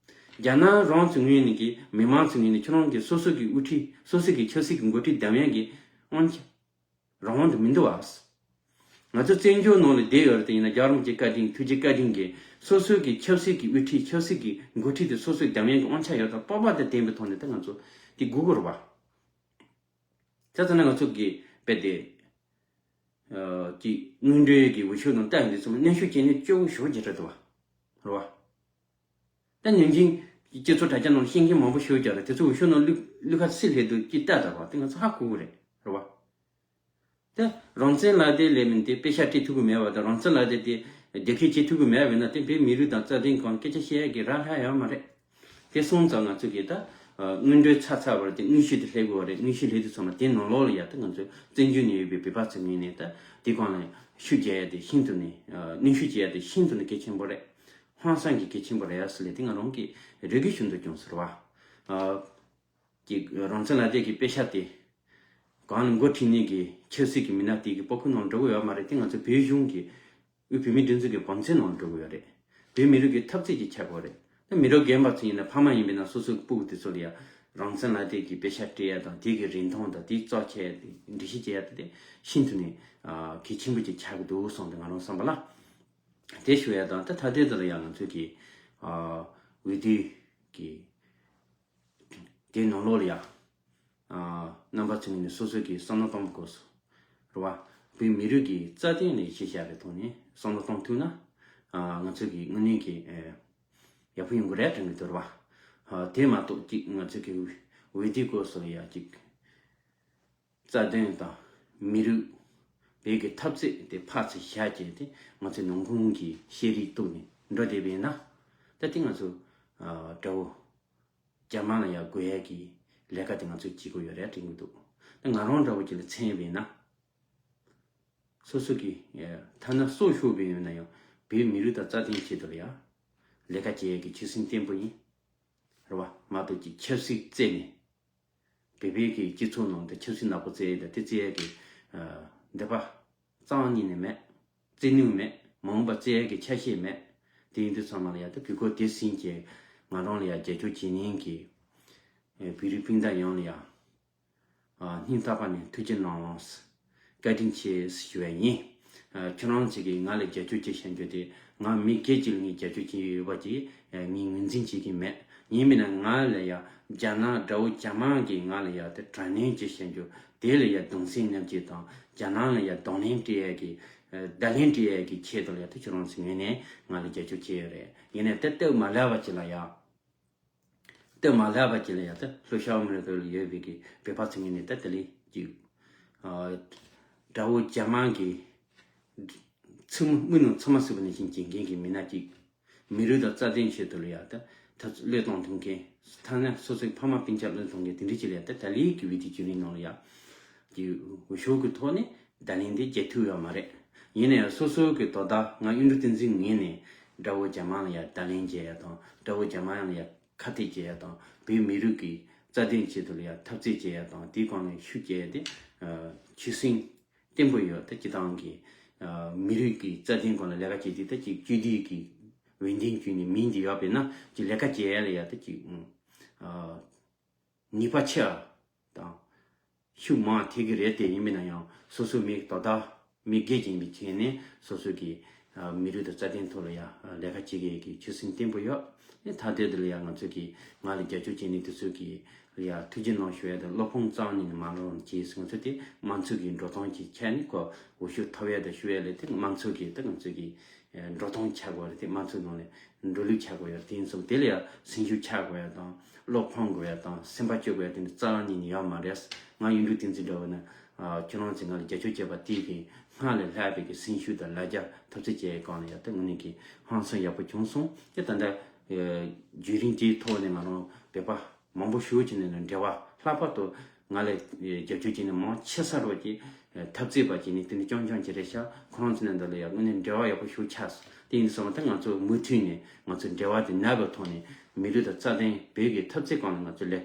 རྒྱ་ནག་རང་ཚོའི་ངོས་ནས་ཀྱི་མི་མང་ཚོའི་ངོས་ནས་ཁྱོད་རང་གི་སོ་སོ་གི་དབུ་ཁྲིད་སོ་སོ་གི་ཆབ་སྲིད་ཀྱི་འགོ་ཁྲིད་འདེམས་ཡག་གི་དབང་ཆ་རང་དབང་དུ་མི་འདུག་བ། ང་ཚོ་བཙན་བྱོལ་ནང་ལ་བསྡད་ཡོད་རེད་དེ་ཡིན་ན་རྒྱལ་བ་རིན་པོ་ཆེ་བཀའ་དྲིན་ཐུགས་རྗེ་བཀའ་དྲིན་གྱིས་སོ་སོའི་གི་ཆབ་སྲིད་ཀྱི་དབུ་ཁྲིད་ཆབ་སྲིད་ཀྱི་འགོ་ཁྲིད་དེ་སོ་སོའི་འདེམས་ཡག་གི་དབང་ཆ་ཡོད་དང་སྤོབས་པ་དང་ལྡན་པའི་ཐོག་ནས་ད་ང་ཚོ་དེ་དགོས་ཀྱི་རེད་བ། ད་ཚ་ན་ང་ཚོ་གི་དཔེ་དེ་ཀྱི་དངོས་འབྲེལ་གྱི་འོས་ཤོག་ནང་བལྟས་ཡོང་དུས་ཚང་མ་མཉམ་ཞུགས་བྱེད་ནི་སྐྱོ་བོ་ཞེ་པོ་ཅིག་རེད་འདུག་བ། རེད་བ། ད་ཉིན་རྒྱུན་སྤྱི་ཚོགས་དྲ་རྒྱ་ནང་ལ་ཤེས་མཁན་མང་པོ་ཞིག་ཡོད་ཀྱང་རེད། དེ་ཚོ་འོས་ཤོག་ནང་བླུག་བླུག་ཁ་སི་སླེབས་འདུག་ཅི་ལྟ་ལྟ་བ་དེ་ང་ཚོ་ཧ་གོ་གི་རེད། རེད་བ། ད་རང་བཙན་ལག་དེབ་ལས་མིན་དེ་པེ་ཤག་སྤྲད་ཐུབ་ཀྱི་མེད་པ་དང་རང་བཙན་ལག་དེབ་དེ་བརྒྱ་ཁྱོན་བྱེད་ཐུབ་ཀྱི་མེད་པ་ཡིན་ན་དེ་བོད་མི་རིགས་དང་རྩ་དོན་སྒང་སྐད་ཆ་བཤད་ཡག་གི་རག་ལས་ཡོད་མ་རེད། དེ་སོང་ཙང་ང་ཚོ་གིས་ད་ཨ་སྔོན་འགྲོའི་ཚ་ཚ་བར་དེ་དངོས་ཤུགས་དེ་སླེབས་དགོས་པ་རེད། དངོས་ཤུགས་སླེབས་དུས་ཚང་མ་དེ་ནང་ལོགས་ལ་ཡ་ད་ང་ཚོ་བཙན་བྱོལ་ནས་ཡོད་པའི་བོད་པ་ཚོའི་ངོས་ནས་ད་དེ་སྒང་ལ་ཤུགས་རྒྱག་ཡ་དེ་ཤིན་ཏུ་ནས་ཨ་ནུས་ཤུགས་རྒྱག་ཡ་དེ་ཤིན་ཏུ་ནས་གལ་ཆེན་པོ་རེད། ཧང་སང་གི་གལ་ཆེན་པོ་རེད་ཡ་ཟེར་ལས་དེ་ང་རང་གིས་རེ་སྐུལ་ཞུ་འདོད་བྱུང་ཟེར་བ། ཨ་ཀྱི་རང་བཙན་ལག་དེབ་ཀྱི་དཔེ་ཆ་དེ་གང་ལ་འགོ་ཁྲིད་ནས་ཀྱི་ཆབ་སྲིད་ཀྱི་མི་སྣ་དེ་གི་པར་ཁུག་ནང་འགྲོ་གི་ཡོད་མ་རེད། དེ་ང་ཚོ་བོད་གཞུང་གི་དབུས་བོད་མིའི་སྒྲིག་འཛུགས་ཀྱི་བང་མཛོད་ནང་འགྲོ་གི་ཡོད་རེད། བོད་མི་རིགས་ཀྱི་འཐབ་རྩོད་ཀྱི་ཁྱབ་ཁོངས་རེད། ད་མི་རབས་རྒན་པ་ཚོ་ཡིན་ན་ཕ་མ་ཡིན་པས་ན་སོ་སོའི་སྤུ་གུ་དེ་ཚོ་ལ་ཡང་རང་བཙན་ལག་དེབ་ཀྱི་དཔེ་ཆ་སྤྲད་ཡ་དང་དེ་གི་རིན་ཐང་དང་དེ་རྩ་ཆེ་ཡ་དེ་འགྲེལ་བཤད་བྱེད་ཡ་དེ་དེ་ཤིན་ཏུ་ནས་ཨ་གལ་ཆེན་པོ་ཅིག་ཆགས་ཀྱི་འདུག་གསུངས་ཏེ་ང་རང་བསམ་པ་ལ་དེ་ཞུ་ཡ་དང་ད་ད་ལྟའི་དེ་ལ་ཡང་ང་ཚོས་ཀྱི་ཨ་འོས་བསྡུ་གི་དེའི་ནང་ལོགས་ལ་ཡང་ཨ་རྣམ་པ་ཚོ་ནས་སོ་སོ་གི་བསམ་བློ་གཏོང་དགོས་སོ། རེད་བ། བོད་མི་རིགས་ཀྱི་རྩ་དོན་ལ་གཞི་བཞག་པའི་ཐོག་ནས་བསམ་བློ་གཏོང་ཐུབ་ན་ཨ་ང་ཚོ་གི་དངོས་གནས་ཀྱི་ཨ་ཡག་པོ་ཡོང་གི་རེད་དྲན་གྱི་འདུག་རེད་བ། ཨ་དེ་མ་གཏོགས་ཅིག་ང་ཚོ་གི་འོས་བསྡུ་སྐོར་སོགས་ལ་ཡང་ཅིག་རྩ་དོན་དང་མི་རིགས་བོད་ཀྱི་འཐབ་རྩོད་དེ་ཕར་ཚུར་བཞག་བྱས་ཏེ་ང་ཚོའི་ནང་ཁུལ་གྱི་ཤེས་རིག་གཏུགས་ནས་འགྲོ་བསྡད་པ་ཡིན་ན་ད་དེ་ང་ཚོ་ཨ་དགྲ་བོ་རྒྱ་དམར་ལ་ཡང་རྒོལ་ཡས་ཀྱི་ལས་ཀ་དེ་ང་ཚོས་བྱེད་དགོས་ཡོད་རེད་དྲན་གྱི་འདུག་ད་ང་རང་འདྲ་བོ་ཅིག་ལ་མཚོན་པ་ཡིན་ན། སོ་སོ་གི་ཨེ་ཐ་ན་སྲོག་ཤོར་བའི་ཡོད་ན་ཡང་བོད་མི་རིགས་དང་རྩ་དོན་ཆེད་དུ་ལ་ཡ་ལས་ཀ་བྱེད་ཡས་ཀྱི་ཆོད་སེམས་བརྟན་པོ་ཡིན། རེད་བ། མ་གཏོགས་ཀྱི་ཆབ་སྲིད་རྩད་ནས་བོད་པའི་གི་སྤྱི་ཚོགས་ནང་དུ་ཆབ་སྲིད་ནག་པོ་རྩེ་ཡས་དང་དེ་རྩེ་ཡས་ཀྱི་ཨ་འདོད་པ་རྩ་བ་ཉིད་ནས་མེད། རྩེ་ནུས་མེད། མ་འོངས་པ་རྩེ་ཡས་ཀྱི་ཆ་ཤས་མེད། དེ་ཡིན་དུས་ཚང་མ་ལ་ཡ་ད་གུས་བཀུར་དེ་ཟིན་གྱི་ང་རང་ལ་ཡ་རྒྱབ་སྐྱོར་བྱེད་མཁན་གྱི་ཨེ་བོད་རིགས་སྤུན་ཟླ་ཡོངས་ལ་ཡ། ཨ་སྙིང་ཐག་པ་ནས་ཐུགས་རྗེ་གནང་། བཀའ་དྲིན་ཆེ་ཞུ་བ་ཡིན། ཨ་ཁྱོད་རང་ཚོ་གིས་ང་ལ་རྒྱབ་སྐྱོར་བྱེད་བཞིན་རྒྱུ་དེ་ང་མི་སྒེར་གཅིག་ལ་ངས་རྒྱབ་སྐྱོར་བྱེད་ཡོད་པ་ཅིག་ཨ་ངས་ངོས་འཛིན་བྱེད་ཀྱི་མེད། ཡིན་མིན་ན་ང་ལ་ཡ་རྒྱ་ནག་དགྲ་བོ་རྒྱ་དམར་གྱིས་ང་ལ་ཡ་དེ་དྲག་གནོན་བྱེད་བཞིན་རྒྱུ་དེ་ལ་ཡ་གདུང་སེམས་མཉམ་སྐྱེད་དང་རྒྱ་ནག་ལ་ཡ་གདོང་ལེན་སྤྲད་ཡས་ཀྱི་ཨ་བརྡ་ལན་སྤྲད་ཡས་ཀྱི་ཆེད་དུ་ལ་ཡ་དེ་ཁྱོད་རང་ཚོའི་ངོས་ནས་ང་ལ་རྒྱབ་སྐྱོར་བྱས་ཡོད་རེད། ཡིན་ནའི་དེ་སྟབས་མ་ལེགས་པ་ཅིག་ལ་ཡ། སྟབས་མ་ལེགས་པ་ཅིག་ལ་ཡ་ད་ལྷོ་ཤར་ཨ་མི་རི་ཀ་ལ་ཡོད་པའི་གི་བོད་པ་ཚོ་ངོས་ནས་ད་དེ་ལས་ཀྱི་ཨ་ དགྲ་བོ་རྒྱ་དམར་གྱི་མཚོ་མོ་དམུ་ནང་མཚོ་མ་ཟེར་བ་ནང་བཞིན་བྱེད་མཁན་གྱི་མི་སྣ་གཅིག་མི་རིགས་དང་རྩ་དོན་ཆེད་དུ་ལ་ཡ་ད་ཐབས་བློས་གཏོང་ཐུབ་མཁན། ཐ་ན་སོ་སོའི་ཕ་མ་སྤུན་ཀྱག་བློས་གཏོང་མཁན་དེ་འདྲ་ཅིག་ལ་ཡ་ད་ད་ལིའི་གི་བི་དི་བརྒྱུད་རིམ་ནང་ལ་ཡ་གི་འོས་ཤོག་གི་ཐོག་ནས་བརྡ་ལན་དེ་རྒྱག་ཐུབ་ཡོད་མ་རེད། ཡིན་ན་ཡང་སོ་སོ་གི་དོ་བདག་ང་གཡུ་འབྲུག་བསྟན་འཛིན་ངོས་ནས་དགྲ་བོ་རྒྱ་དམར་ལ་ཡ་བརྡ་ལན་རྒྱག་ཡ་དང་། དགྲ་བོ་རྒྱ་དམར་ལ་ཡ་ཁ་གཏད་བྱེད་ཡ་དང་། བོད་མི་རིགས་ཀྱི་རྩ་དོན་ཆེད་དུ་ལ་ཡ་འཐབ་རྩོད་བྱེད་ཡ་དང་། དེའི་སྒང་ནས་ཤུགས་རྒྱག་ཡ་དེ་ཆོད་སེམས་བརྟན་པོ་ཡོད། ད་སྤྱི་བཏང་གི་མི་རིགས་ཀྱི་རྩ་དོན་སྒང་ལ་ལས་ཀ་བྱེད་དུས་ད་ཅིག་སྤྱི་བདེ་གི་འོས་འདེམས་བྱས་ནས་མིང་དེ་ཡོད་པས་ན་ཅིག་ལས་ཀ་བྱེད་ཡ་ལ་ཡ་ད་ཅིག་ནུས་པ་ཆེ་བ་དང་། ཤུགས་མང་ཐེབས་ཀྱི་རེད་དེ། ཡིན་པས་ན་ཡང་སོ་སོའི་མི་དོ་བདག་མི་སྒེར་ཡིན་པའི་ཆ་ནས་སོ་སོ་གི་མི་རིགས་དང་རྩ་དོན་ཐོག་ལ་ཡང་ལས་ཀ་བྱེད་མཁན་གྱི་ཆོད་སེམས་བརྟན་པོ་ཡོད། ཨེ་ཐ་དད་དུ་ལ་ཡང་ང་ཚོ་གི་ང་ལ་རྒྱབ་སྐྱོར་བྱེད་མཁན་དེ་ཚོ་གི་ལ་ཡང་ཐུགས་རྗེ་གནང་ཞུ་ཡ་དང་། བློ་ཕམ་རྩ་བ་ནས་མ་གནང་རོགས་གྱིས། ང་ཚོ་དེ་དམངས་གཙོ་གི་འགྲོ་སྟངས་ཀྱི་ཆ་ནས་ཁོ་འོས་ཤོག་ཐོབ་ཡ་དང་ཞུ་ཡ་ལས་དེ་དམངས་གཙོ་གི་ད་ང་ཚོ་གི་འགྲོ་སྟངས་ཆགས་དགོས་རེད་དེ། དམངས་གཙོའི་ནང་ནས་འགྲོ་ལུགས་ཆགས་དགོས་ཡ་དེ་ཡིན་སོང་། དེ་ལ་ཡང་སེམས་ཤུགས་ཆག་དགོས་ཡ་དང་། བློ་ཕམ་དགོས་ཡ་དང་སེམས་པ་སྐྱོ་དགོས་ཡ་དེ་འདྲ་རྩ་བ་ཉིད་ནས་ཡོད་མ་རེད། ང་གཡུ་འབྲུག་བསྟན་འཛིན་འདྲ་བོ་ན་ཁྱོད་རང་ཚོས་ང་ལ་རྒྱབ་སྐྱོར་བྱས་པ་དེ་གི་སྔར་ལས་ལྷག་པའི་གི་སེམས་ཤུགས་དང་ལ་རྒྱ་འཐབ་རྩོད་བྱེད་ཡའི་སྒང་ལ་ཡ་ད་དངོས་གནས་ཀྱི་ཧང་སང་ཡག་པོ་བྱུང་སོང་། དེ་ད་ལྟ་བརྒྱུད་རིམ་དེའི་ཐོག་ནས་ང་རང་བོད་པ་མང་པོ་ཞེ་པོ་ཅིག་ནས་འབྲེལ་བ། ལྷག་པར་དུ་ང་ལ་རྒྱབ་སྐྱོར་བྱས་ནས་མང་ཆེ་ས་རོགས་ཀྱི་འཐབ་རྩོད་པ་བྱས་ནས་དེ་འདྲ་རྐྱང་རྐྱང་ཅིག་རེད་ཤག་ཁོ་རང་ཚོ་ནས་འདི་ལ་ཡང་དངོས་གནས་འབྲེལ་བ་ཡག་པོ་ཞེ་པོ་ཆགས་སོང་། དེ་ཡིན་དུས་ཙམ་པ་ད་ང་ཚོ་མུ་མཐུད་ནས་ང་ཚོ་འབྲེལ་བ་དེ་ནར་བའི་ཐོག་ནས་མི་རིགས་དང་རྩ་དོན་བོད་ཀྱི་འཐབ་རྩོད་སྒང་ལ་ང་ཚོ་ལས་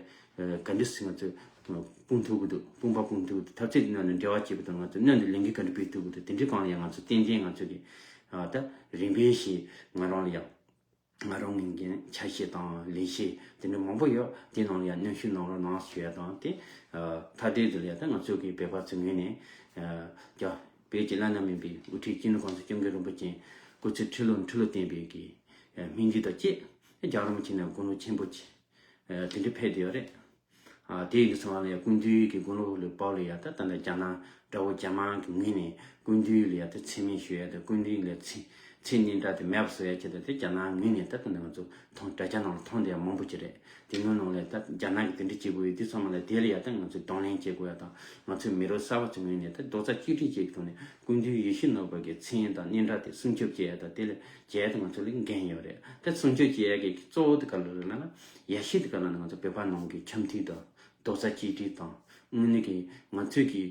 ག་འདྲ་སེ་ང་ཚོ་སྤུངས་ཐུབ་ཀྱི་འདུག་དཔུང་པ་སྤུངས་ཐུབ་ཀྱི་འདུག་འཐབ་རྩོད་དེ་ནང་ནས་འབྲེལ་བ་བྱེད་པ་དང་ང་ཚོ་སྣོན་དུ་ལས་འགུལ་ག་འདྲ་སྤེལ་ཐུབ་ཀྱི་འདུག་དེ་འདྲའི་སྒང་ལ་ཡང་ང་ཚོ་ཏན་ཏན་ང་ཚོ་གི་ད་རིམ་པས་ཤིག་ང་རང་ལ་ཡང་། ང་རང་ངོས་ཀྱི་ཆ་ཤས་དང་ལས་གཞི་དེ་འདྲ་མང་པོ་ཡོད། དེ་ནང་ལ་ཡང་གནོན་ཤུགས་གནང་རོགས་གནང་ཞུ་ཡ་དང་། དེ་ཐ་དད་དུ་ལ་ཡ་ད་ང་ཚོ་གི་བོད་པ་ཚོའི་ངོས་ནས་རྒྱ་བོད་ཀྱི་བླ་ན་མེད་པའི་དབུ་ཁྲིད་སྤྱི་ནོར་གོང་ས་སྐྱབས་མགོན་རིན་པོ་ཆེ་སྐུ་ཚེ་ཁྲི་ལོ་ཁྲི་ལོ་བརྟན་པའི་གི་སྨོན་འདུན་དང་བཅས་རྒྱལ་བ་རིན་པོ་ཆེ་ནས་དགུང་ལོ་ཆེན་པོ་ཆེ་དེ་འདྲ་ཕེབས་བསྡད་ཡོད་རེད། ཨ་དེ་ཡིན་དུས་ཙམ་པ་ལ་ཡ་སྐུ་མདུན་གྱི་དགུང་ལོ་ལ་བབས་ལ་ཡ་ད་ད་ལྟ་རྒྱ་ནག་དགྲ་བོ་རྒྱ་དམར་གྱི་ངོས་ནས་སྐུ་མདུན་ལ་ཡ་ད་མཚན་སྨད་ཞུ་ཡ་དང་། སྐུ་མདུན་ལ་མཚན་མཚན་སྙན་གྲགས་དེ་མེད་པ་བཟོ་ཡ་ཆེད་དུ་དེ་རྒྱ་ནག་ངོས་ནས་ད་ད་ལྟ་ང་ཚོ་མཐོང་དྲ་རྒྱ་ནང་ལ་མཐོང་བསྡད་ཡ་མང་པོ་ཅིག་རེད། དེ་ངོས་ནང་ལ་ད་རྒྱ་ནག་གིས་དེ་འདྲ་བྱེད་དགོས་ཡོད་དུས་ཙམ་པ་ལ་དེ་ལ་ཡ་ད་ང་ཚོས་གདོང་ལེན་བྱེད་དགོས་ཡ་དང་། ང་ཚོའི་མི་རབས་གསར་པ་ཚོའི་ངོས་ནས་ད་རྡོག་རྩ་གཅིག་སྒྲིལ་བྱེད་ཀྱི་ཐོག་ནས་སྐུ་མདུན་ཡིད་བཞིན་ནོར་བུ་གི་མཚན་དང་སྙན་གྲགས་དེ་སྲུང་སྐྱོབ་བྱེད་ཡ་དང་། དེ་ལ་བྱས་ཏེ་ང་ཚོ་ལ་འགན་ཡོད་རེད། ད་སྲུང་སྐྱོབ་བྱེད་ཡ་གི་གཙོ་བོ་དེ་ག་རེ་རེད་ལབ་ན། ཡ་ཤི་དེ་ག་ལ་ང་ཚོ་བོད་པ་ནང་གི་འཆམ་མཐུན་དང་རྡོག་རྩ་གཅིག་སྒྲིལ་དང་། དངོས་གནས་ཀྱི་ང་ཚོས་ཀྱི་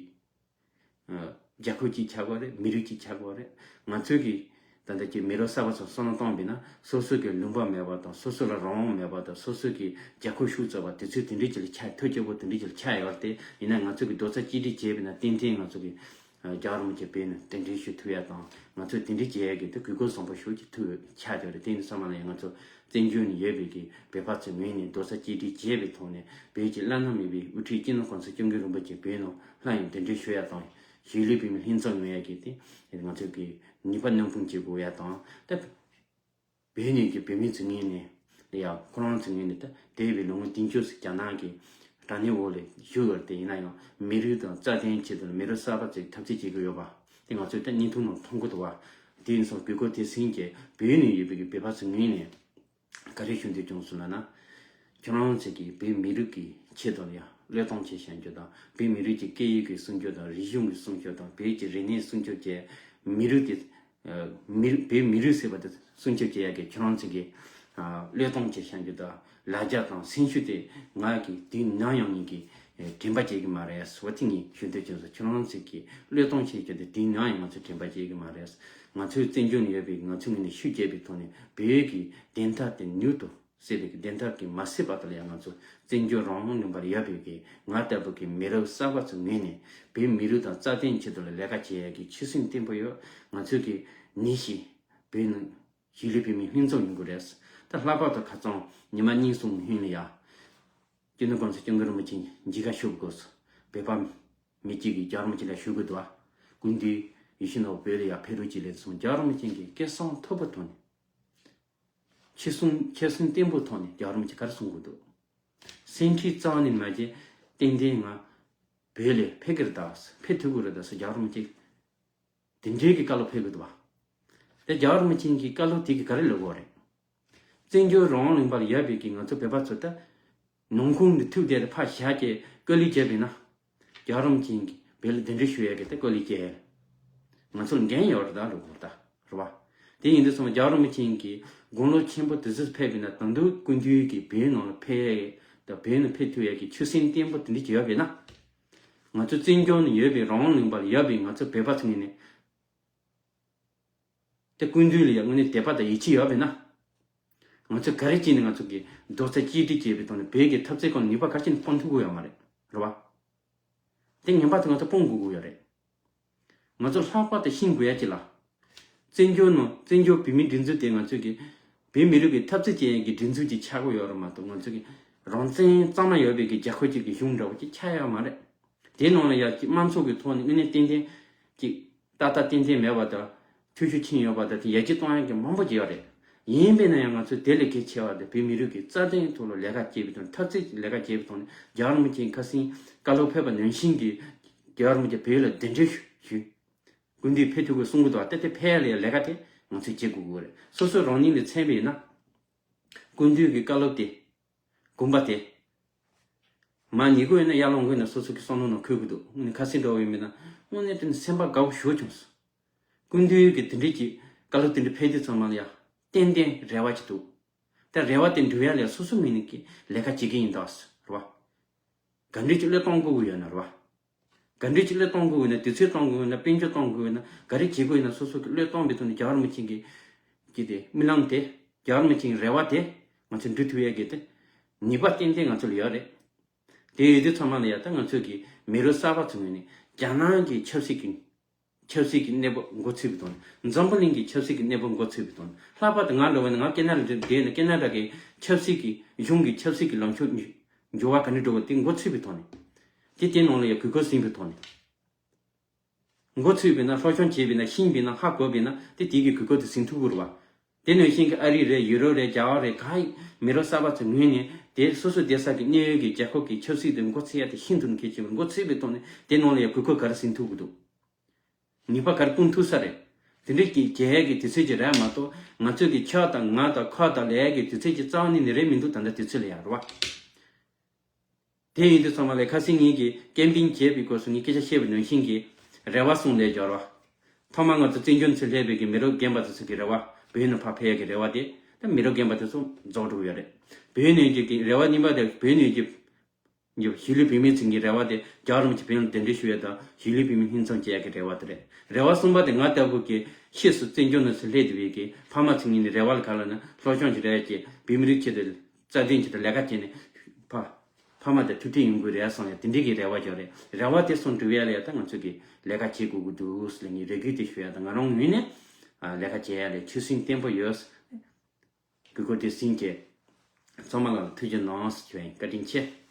ཨ་རྒྱལ་ཁབ་ཅིག་ཆགས་དགོས་རེད། མི་རིགས་ཅིག་ཆགས་དགོས་རེད། ང་ཚོས་ཀྱི་ད་ལྟ་ཀྱི་མི་རབས་གསར་པ་ཚོ་བསམ་བློ་བཏང་བས་ན་སོ་སོ་གི་ལུང་པ་མེད་པ་དང་། སོ་སོ་ལ་རང་དབང་མེད་པ་དང་། སོ་སོ་གི་རྒྱལ་ཁབ་ཤུགས་རྩོད་པ་དེ་ཚོའི་དེ་འདྲའི་ཅིག་ལ་ཆགས། ཐོལ་རྒྱལ་པོ་དེ་འདྲའི་ཅིག་ལ་ཆགས་ཡོད་རེད་དེ། ཡིན་ན་ང་ཚོ་གི་རྡོག་རྩ་གཅིག་སྒྲིལ་བྱས་པས་ན་ཏན་ཏན་ང་ཚོ་གི་རྒྱལ་བ་རིན་པོ་ཆེ་བོད་ནས་གདན་འདྲེན་ཞུ་ཐུབ་ཡ་དང་། ང་ཚོས་དེ་འདྲའི་བྱེད་ཡ་གི་དེ་དགོས་མཁོ་བཟང་པོ་ཞེ་པོ་ཅིག་ཐུག་ཆགས་བསྡད་རེད། དེ་ཡིན་དུས་ཙམ་པ་ལ་ཡང་ང་ཚོ་བཙན་བྱོལ་ནས་ཡོད་པའི་གི་བོད་པ་ཚོའི་ངོས་ནས་རྡོག་རྩ་གཅིག་སྒྲིལ་བྱས་པའི་ཐོག་ནས་བོད་ཀྱི་བླ་ན་མེད་པའི་དབུ་ཁྲིད་སྤྱི་ནོར་གོང་ས་སྐྱབས་མགོན་རིན་པོ་ཆེ་བོད་ནང་སླར་ཡང་གདན་འདྲེན་ཞུ་ཡ་དང་། གཞིས་ལུས་བོད་མི་ལྷན་ཚོགས་ཡོང་ཡ་གི་དེ་ང་ཚོས་གི་ནུས་པ་སྣ་ཁུངས་ཀྱིས་དགོས་ཡ་དང་། ད་བོད་ནས་ཀྱི་བོད་མི་ཚོའི་ངོས་ནས་ལ་ཡང་ཁོ་རང་ཚོའི་ངོས་ནས་ད་འདས་པའི་ལོ་ངོ་བདུན་ཅུ་ཙམ་རྒྱ་ནག་གི་དྲག་གནོན་འོག་ལ་བཞུགས་ཡོད་རེད་དེ། ཡིན་ན་ཡང་མི་རིགས་དང་རྩ་དོན་ཆེད་དུ་མི་རབས་གསར་པ་ཚོས་འཐབ་རྩོད་བྱེད་ཀྱི་ཡོད་པ་དེ་ང་ཚོས་ད་བརྙན་ཐུང་ནང་མཐོང་གི་འདུག་བ། དེ་ཡིན་སོང་། དགོས་མཁོ་དེ་ཟིན་གྱི་བོད་ནས་ཡོད་པའི་གི་བོད་པ་ཚོའི་ངོས་ནས་ག་རེ་ཞུ་འདོད་བྱུང་སོང་ལབ་ན། ཁྱོད་རང་ཚོས་ཀྱི་བོད་མི་རིགས་ཀྱི་ཆེད་དུ་ཡང་བློས་གཏོང་བྱེད་བཞག་རྒྱུ་དང་། བོད་མི་རིགས་ཀྱི་སྐད་ཡིག་གི་སྲུང་སྐྱོབ་དང་། རིག་གཞུང་གི་སྲུང་སྐྱོབ་དང་། བོད་ཀྱི་རིག་གནས་སྲུང་སྐྱོབ་བྱས། མི་རིགས་དེ་མི་རིགས་བོད་མི་རིགས་ཟེར་བ་དེ་སྲུང་སྐྱོབ་བྱེད་ཡ་གི་ཁྱོད་རང་ཚོས་ཀྱི་བློས་གཏོང་བྱེད་བཞག་རྒྱུ་དང་ལ་རྒྱ་དང་སེམས་ཤུགས་དེ་ང་གི་དུས་ནམ་ཡང་ངེད་ཀྱིས་དྲན་པ་བརྗེད་ཀྱི་མ་རེད། འོ་དེ་ངས་ཞུ་འདོད་བྱུང་སོང་། ཁྱོད་རང་ཚོས་ཀྱི་བློས་གཏོང་བྱེད་རྒྱུ་དེ་དུས་ནམ་ཡང་ང་ཚོས་དྲན་པ་བརྗེད་ཀྱི་མ་རེད། ང་ཚོའི་བཙན་བྱོལ་ནས་ཡོད་པའི་ང་ཚོའི་ངོས་ནས་ཤུགས་བསྐྱེད་པའི་ཐོག་ནས་བོད་ཀྱི་བདེན་མཐའ་དེ་མྱུར་དུ་སེལ་བའི་བདེན་མཐའ་གི་མ་སེལ་བར་དུ་ལ་ཡང་ང་ཚོ་བཙན་བྱོལ་རང་དབང་ལུང་པར་ཡོད་པའི་གི་ང་ལྟ་བུ་གི་མི་རབས་གསར་པ་ཚོའི་ངོས་ནས་བོད་མི་རིགས་དང་རྩ་དོན་ཆེད་དུ་ལ་ལས་ཀ་བྱེད་ཡ་གི་ཆོད་སེམས་བརྟན་པོ་ཡོད། ང་ཚོས་གི་ནི་ཞིག་བོད་ནང་གཞིས་ལུས་བོད་མིའི་ལྷན་ཚོགས་ཡོང་གི་རེད། ད་ལྷག་པར་དུ་ཁ་སང་ཉི་མ་གཉིས་གསུམ་སྔོན་ལ་ཡ་སྤྱི་ནོར་གོང་ས་སྐྱབས་མགོན་རིན་པོ་ཆེ་མཇལ་ཁ་ཞུ་དགོས་སོ། བོད་པ་མི་གཅིག་གིས་རྒྱལ་བ་རིན་པོ་ཆེ་ལ་ཞུ་དགོས་འདུག་བ། སྐུ་མདུན་ཡིད་བཞིན་ནོར་བུ་བོད་ལ་ཡ་ཕེབས་རོགས་གྱིས་ལབ་སོང་། རྒྱལ་བ་རིན་པོ་ཆེ་གིས་སྐད་གསང་མཐོ་པོ་ཐོག་ནས། ཆོད་སེམས་ཆོད་སེམས་བརྟན་པོའི་ཐོག་ནས་རྒྱལ་བ་རིན་པོ་ཆེ་ག་རེ་གསུང་གི་འདུག་སེམས་ཁྲལ་རྩ་བ་ནས་མ་བྱེད། ཏན་ཏན་ང་བོད་ལ་ཕེབས་ཀྱི་རེད་ད། ཕེབས་ཐུབ་ཀྱི་རེད་ད་ཟེར་རྒྱལ་བ་རིན་པོ་ཆེ་དེ་འདྲའི་གི་བཀའ་སློབ་ཕེབས་གི་འདུག་བ། དེ་རྒྱལ་བ་རིན་པོ་ཆེ་གི་བཀའ་སློབ་དེ་གི་ག་རེ་ལབ་དགོས་རེད། བཙན་བྱོལ་རང་དབང་ལུང་པར་ཡོད་པའི་གི་ང་ཚོ་བོད་པ་ཚོ་ད་ནང་ཁུལ་འདི་ཐུག་བསྡད་དེ་ཕར་བཞག་གི་བཀའ་ལས་བརྒྱབ་པས་ན། རྒྱལ་བ་རིན་པོ་ཆེ་གི་ བོད་ལ་གདན་འདྲེན་ཞུ་ཡ་གི་ད་བཀའ་སློབ་སྐྱེལ། ང་ཚོ་ལ་འགན་ཡོད་རེད་ད་ལོ་གོ་ད་རེད་བ། དེ་ཡིན་དུས་ཙམ་པ་རྒྱལ་བ་རིན་པོ་ཆེ་གི་དགུང་ལོ་ཆེན་པོ་དེ་ཚོ་ཕེབས་པ་ཡིན་ན་ད་དུང་སྐུ་མདུན་གྱི་བོད་ནང་ལ་ཕེབས་ཡ་གི་ད་བོད་ནང་ཕེབས་ཐུབ་ཡ་གི་ཆོད་སེམས་བརྟན་པོ་དེ་འདྲ་ཅིག་ཡོད་པ་ཡིན་ན། ང་ཚོ་བཙན་བྱོལ་ནང་ཡོད་པའི་རང་དབང་ལུང་པ་ལ་ཡོད་པའི་ང་ཚོ་བོད་པ་ཚོ་ངོས་ནས། དེ་སྐུ་མདུན་ལ་ཡང་དངོས་གནས་དད་པ་དང་ཡིད་ཆེས་ཡོད་པས་ན། ང་ཚོས་ག་རེ་བྱས་ནས་ང་ཚོ་གི་རྡོག་རྩ་གཅིག་སྒྲིལ་བྱས་པའི་ཐོག་ནས་བོད་ཀྱི་འཐབ་རྩོད་སྐོར་ནུས་པ་ག་རེ་བྱས་ནས་སྤུངས་ཐུབ་ཀྱི་ཡོད་མ་རེད། རེད་བ། དེ་ངན་པ་དེ་ང་ཚོ་སྤུངས་དགོས་ཀྱི་ཡོད་རེད། ང་ཚོ་ལྷག་པར་དུ་ཤེས་དགོས་ཡ་གཅིག་ལ། བཙན་བྱོལ་ནང་བཙན་བྱོལ་བོད་མིའི་སྒྲིག་འཛུགས་དེ་ང་ཚོ་གི་བོད་མི་རིགས་ཀྱི་འཐབ་རྩོད་བྱེད་ཡ་གི་སྒྲིག་འཛུགས་ཅིག་ཆགས་ཀྱི་ཡོད་རེད་མ་གཏོགས་ང་ཚོ་གི་རང་བཙན་གཙང་མ་ཡོད་པའི་གི་རྒྱལ་ཁབ་ཅིག་གི་གཞུང་འདྲ་བོ་ཅིག་ཆགས་ཡོད་མ་རེད། དེའི་ནང་ལ་ཡ་གཅིག་དམངས་གཙོ་གི་ཐོག་ནས་དངོས་གནས་ཏན་ཏན་གཅིག་ཏག་ཏག་ཏན་ཏན་མེད་པ་དང་། འཐུས་ཤོར་ཕྱིན་ཡོད་པ་དང་དེ་ཡར་རྒྱས་གཏོང་ཡག་གི་མང་པོ་ཅིག་ཡོད་རེད། ཡིན་པས་ན་ཡང་ང་ཚོས་དེ་ལས་གལ་ཆེ་བ་དེ་བོད་མི་རིགས་ཀྱི་རྩ་དོན་ཐོག་ལ་ལས་ཀ་བྱེད་པའི་ཐོག་ནས་འཐབ་རྩོད་ཀྱི་ལས་ཀ་བྱེད་པའི་ཐོག་ནས་རྒྱལ་བ་རིན་པོ་ཆེའི་ཁ་སང་བཀའ་སློབ་ཕེབས་པ་ནང་བཞིན་གྱི་རྒྱལ་བ་རིན་པོ་ཆེ་བོད་ལ་གདན་འདྲེན་ཞུ། སྐུ་མདུན་ཕེབས་ཐུབ་དགོས་གསུང་གི་འདུག་ད་ལྟ་ཕེབས་ཡག་ལས་ལས་ཀ་དེ་ང་ཚོས་བྱེད་དགོས་ཀྱི་རེད། སོ་སོ་རང་ཉིད་ལ་མཚོན་པ་ཡིན་ན། སྐུ་མདུན་གྱི་བཀའ་སློབ་དེ། དགོངས་པ་དེ། མ་ཉེས་ཀྱི་ཡོད་ན་ཡར་ལོངས་ཀྱི་ཡོད་ན་སོ་སོ་གི་བསམ་བློ་ནང་འཁོད་ཀྱི་འདུག་དངོས་གནས་ཁ་སང་འགྲོ་བའི་མི་དང་དངོས་གནས་དེ་ནི་སེམས་པ་དགའ་བོ་ཞེ་པོ་བྱུང་སོང་། སྐུ་མདུན་གྱི་དེ་འདྲའི་གྱི་བཀའ་སློབ་དེ་འདྲ་ཕེབས་དུས་ཚང་མ་ལ་ཡ་ཏན་ཏན་རེ་བ་ཅིག་འདུག་ད་རེ་བ་དེ་འགྲུབ་ཡ་ལ་ཡ་སོ་སོ་ངོས་ནས་ཀྱི་ལས་ཀ་བྱེད་ཀྱི་ཡིན་ད་ཟེར་བ། ག་འདྲའི་ཅིག་བློས་གཏོང་དགོས་ཀྱི་ཡོད་ན་རེད་བ། ག་འདྲའི་ཅིག་བློས་གཏོང་དགོས་ཀྱི་ཡོད་ན་དུས་ཚོད་གཏོང་དགོས་ཀྱི་ཡོད་ན་དཔལ་འབྱོར་གཏོང་དགོས་ཀྱི་ཡོད་ན་ག་རེ་བྱེད་དགོས་ཡོད་ན་སོ་སོ་གི་བློས་གཏོང་བའི་ཐོག་ནས་རྒྱལ་བ་རིན་པོ་ཆེ་གི་གི་དེ་རྨི་ལམ་དེ་རྒྱལ་བ་རིན་པོ་ཆེ་གི་རེ་བ་དེ་ང་ཚོས་འགྲུབ་ཐུབ་ཡ་གི་དེ་ནུས་པ་ཏན་ཏན་ང་ཚོ་ལ་ཡོད་རེད། དེ་ཡོད་དུས་ཚང་མ་ལ་ཡ་ད་ང་ཚོས་གི་མི་རབས་གསར་པ་ཚོ་ངོས་ནས་རྒྱ་ནག་གི་ཆབ་སྲིད་ཀྱི་ཆབ་སྲིད་ཀྱི་གནས་བབ་མགོ་ཚོས་པའི་ཐོག་ནས་འཛམ་བུ་གླིང་གི་ཆབ་སྲིད་ཀྱི་གནས་བབ་མགོ་ཚོས་པའི་ཐོག་ནས་ལྷག་པར་དུ་ང་འདྲ་བ་ནི་ང་ཀེ་ན་ཌ་བསྡད་ནས་ཀེ་ན་ཌ་གི་ཆབ་སྲིད་ཀྱི་གཞུང་གི་ཆབ་སྲིད་ཀྱི་ལངས་ཕྱོགས་འགྱུར་བ་ག་འདྲ་འགྲོ་བ་དེ་མགོ་ཚོས་པའི་ཐོག་ནས་དེ་དེ་ནང་ལ་ཡ་གོ་སྐབས་ཟིན་པའི་ཐོག་ནས། མགོ་ཚོས་པས་ན་སློབ་སྦྱོང་བྱས་པས་ན་ཤེས་པས་ན་ཧ་གོ་བས་ན་དེ་དེ་གི་གོ་སྐབས་དེ་ཟིན་ཐུབ་ཀྱི་རེད་བ། དེ་ནང་བཞིན་གྱི་ཨ་རི་རེད་ཡུ་རོབ་རེད་རྒྱ་གར་རེད་ག་ཡི་མི་རབས་གསར་པ་ཚོ་ངོས་ནས་དེ་སོ་སོ་བསྡད་ས་གི་གནས་ཡུལ་གྱི་རྒྱལ་ཁབ་ཀྱི་ཆབ་སྲིད་དེ་མགོ་ཚོས་ཡ་དེ་ཤིན་ཏུ་ནས་གལ་ཆེ་བས་མགོ་ཚོས་པའི་ཐོག་ནས་དེ་ནང་ལ་ཡ་གོ་སྐབས་ག་རེ་ཟིན་ཐུབ་ཀྱི་འདུག་ནུས་པ་ག་རེ་སྤུངས་ཐུབ་ས་རེད། དེ་འདྲའི་གི་རྒྱལ་ཡ་གི་དུས་ཚོད་ཅིག་རག་མ་གཏོགས་ང་ཚོ་གི་ཁྱོད་དང་ང་དང་ཁོ་དང་ལས་ཡ་གི་དུས་ཚོད་ཅིག་རྩ་བ་ཉིད་ནས་རེད་མི་འདུག་ད་ལྟ་དུས་ཚོད་ལ་ཡ་རེད་བ། དེ་ཡིན་དུས་ཚང་མ་ལས་ཁ་སང་ངེད་ཀྱིས་ཀེམ་པིང་བྱས་པའི་སྐོར་སུ་ངས་སྐད་ཆ་བཤད་པའི་ནང་བཞིན་གྱི་རེ་བ་གསུངས་ལས་སྦྱོར་བ། ཐོག་མར་ང་ཚོ་བཙན་བྱོལ་ཚུར་སླེབས་པའི་གི་མི་རབས་རྒན་པ་དེ་ཚོ་གི་རེ་བ་བོད་ནང་ཕར་ཕེབས་ཡ་གི་རེ་བ་དེ་ད་མི་རབས་རྒན་པ་དེ་ཚོ་རྫོགས་འགྲོ་གི་ཡོད་རེད། བོད་ནང་གི་གི་རེ་བ་གཉིས་པ་དེ་བོད་ནང་གི་གཞིས་ལུས་བོད་མི་ཚོ་གི་རེ་བ་དེ་རྒྱལ་བ་རིན་པོ་ཆེ་བོད་ནང་གདན་འདྲེན་ཞུ་ཡ་དང་གཞིས་ལུས་བོད་མི་ལྷན་འཛོམས་བྱེད་ཡ་གི་རེ་བ་དེ་རེད། རེ་བ་གསུམ་པ་དེ་ང་ལྟ་བུ་གི་ཕྱིས་སུ་བཙན་བྱོལ་ནང་ཚུར་སླེབས་བསྡད་པའི་གི་ཕ་མ་ཚོ་ངོས་ནས་རེ་བ་ལ་ག་ལ་ན་སློབ་སྦྱོང་ཅིག་རག་ཡ་བྱས་བོད་མི་རིགས་ཆེད་དུ་རྩ་དོན་ཆེད་དུ་ལས་ཀ་བྱས་ནས་ཕ་ཕ་མ་དང་ཐུག་འཕྲད་ཡོང་དགོས་རེད་བསམ་ཡ་དེ་འདྲའི་གི་རེ་བ་ཡོད་རེད། རེ་བ་དེ་ཚོ་འགྲུབ་ཡ་ལ་ཡ་ད་ང་ཚོ་གི་ལས་ཀ་བྱེད་དགོས་ཀྱི་འདུག་ཟེར་ངས་རེ་སྐུལ་དེ་ཞུ་ཡ་དང་ང་རང་ངོས་ནས་ལས་ཀ་བྱེད་ཡ་ལ་ཆོད་སེམས་བརྟན་པོ་ཡོད། གུས་བཀུར་དེ་ཟིན་གྱི་ཚང་མ་ལ་ཐུགས་རྗེ་གནང་ཞུ་ཡིན། བཀའ་དྲིན་ཆེ།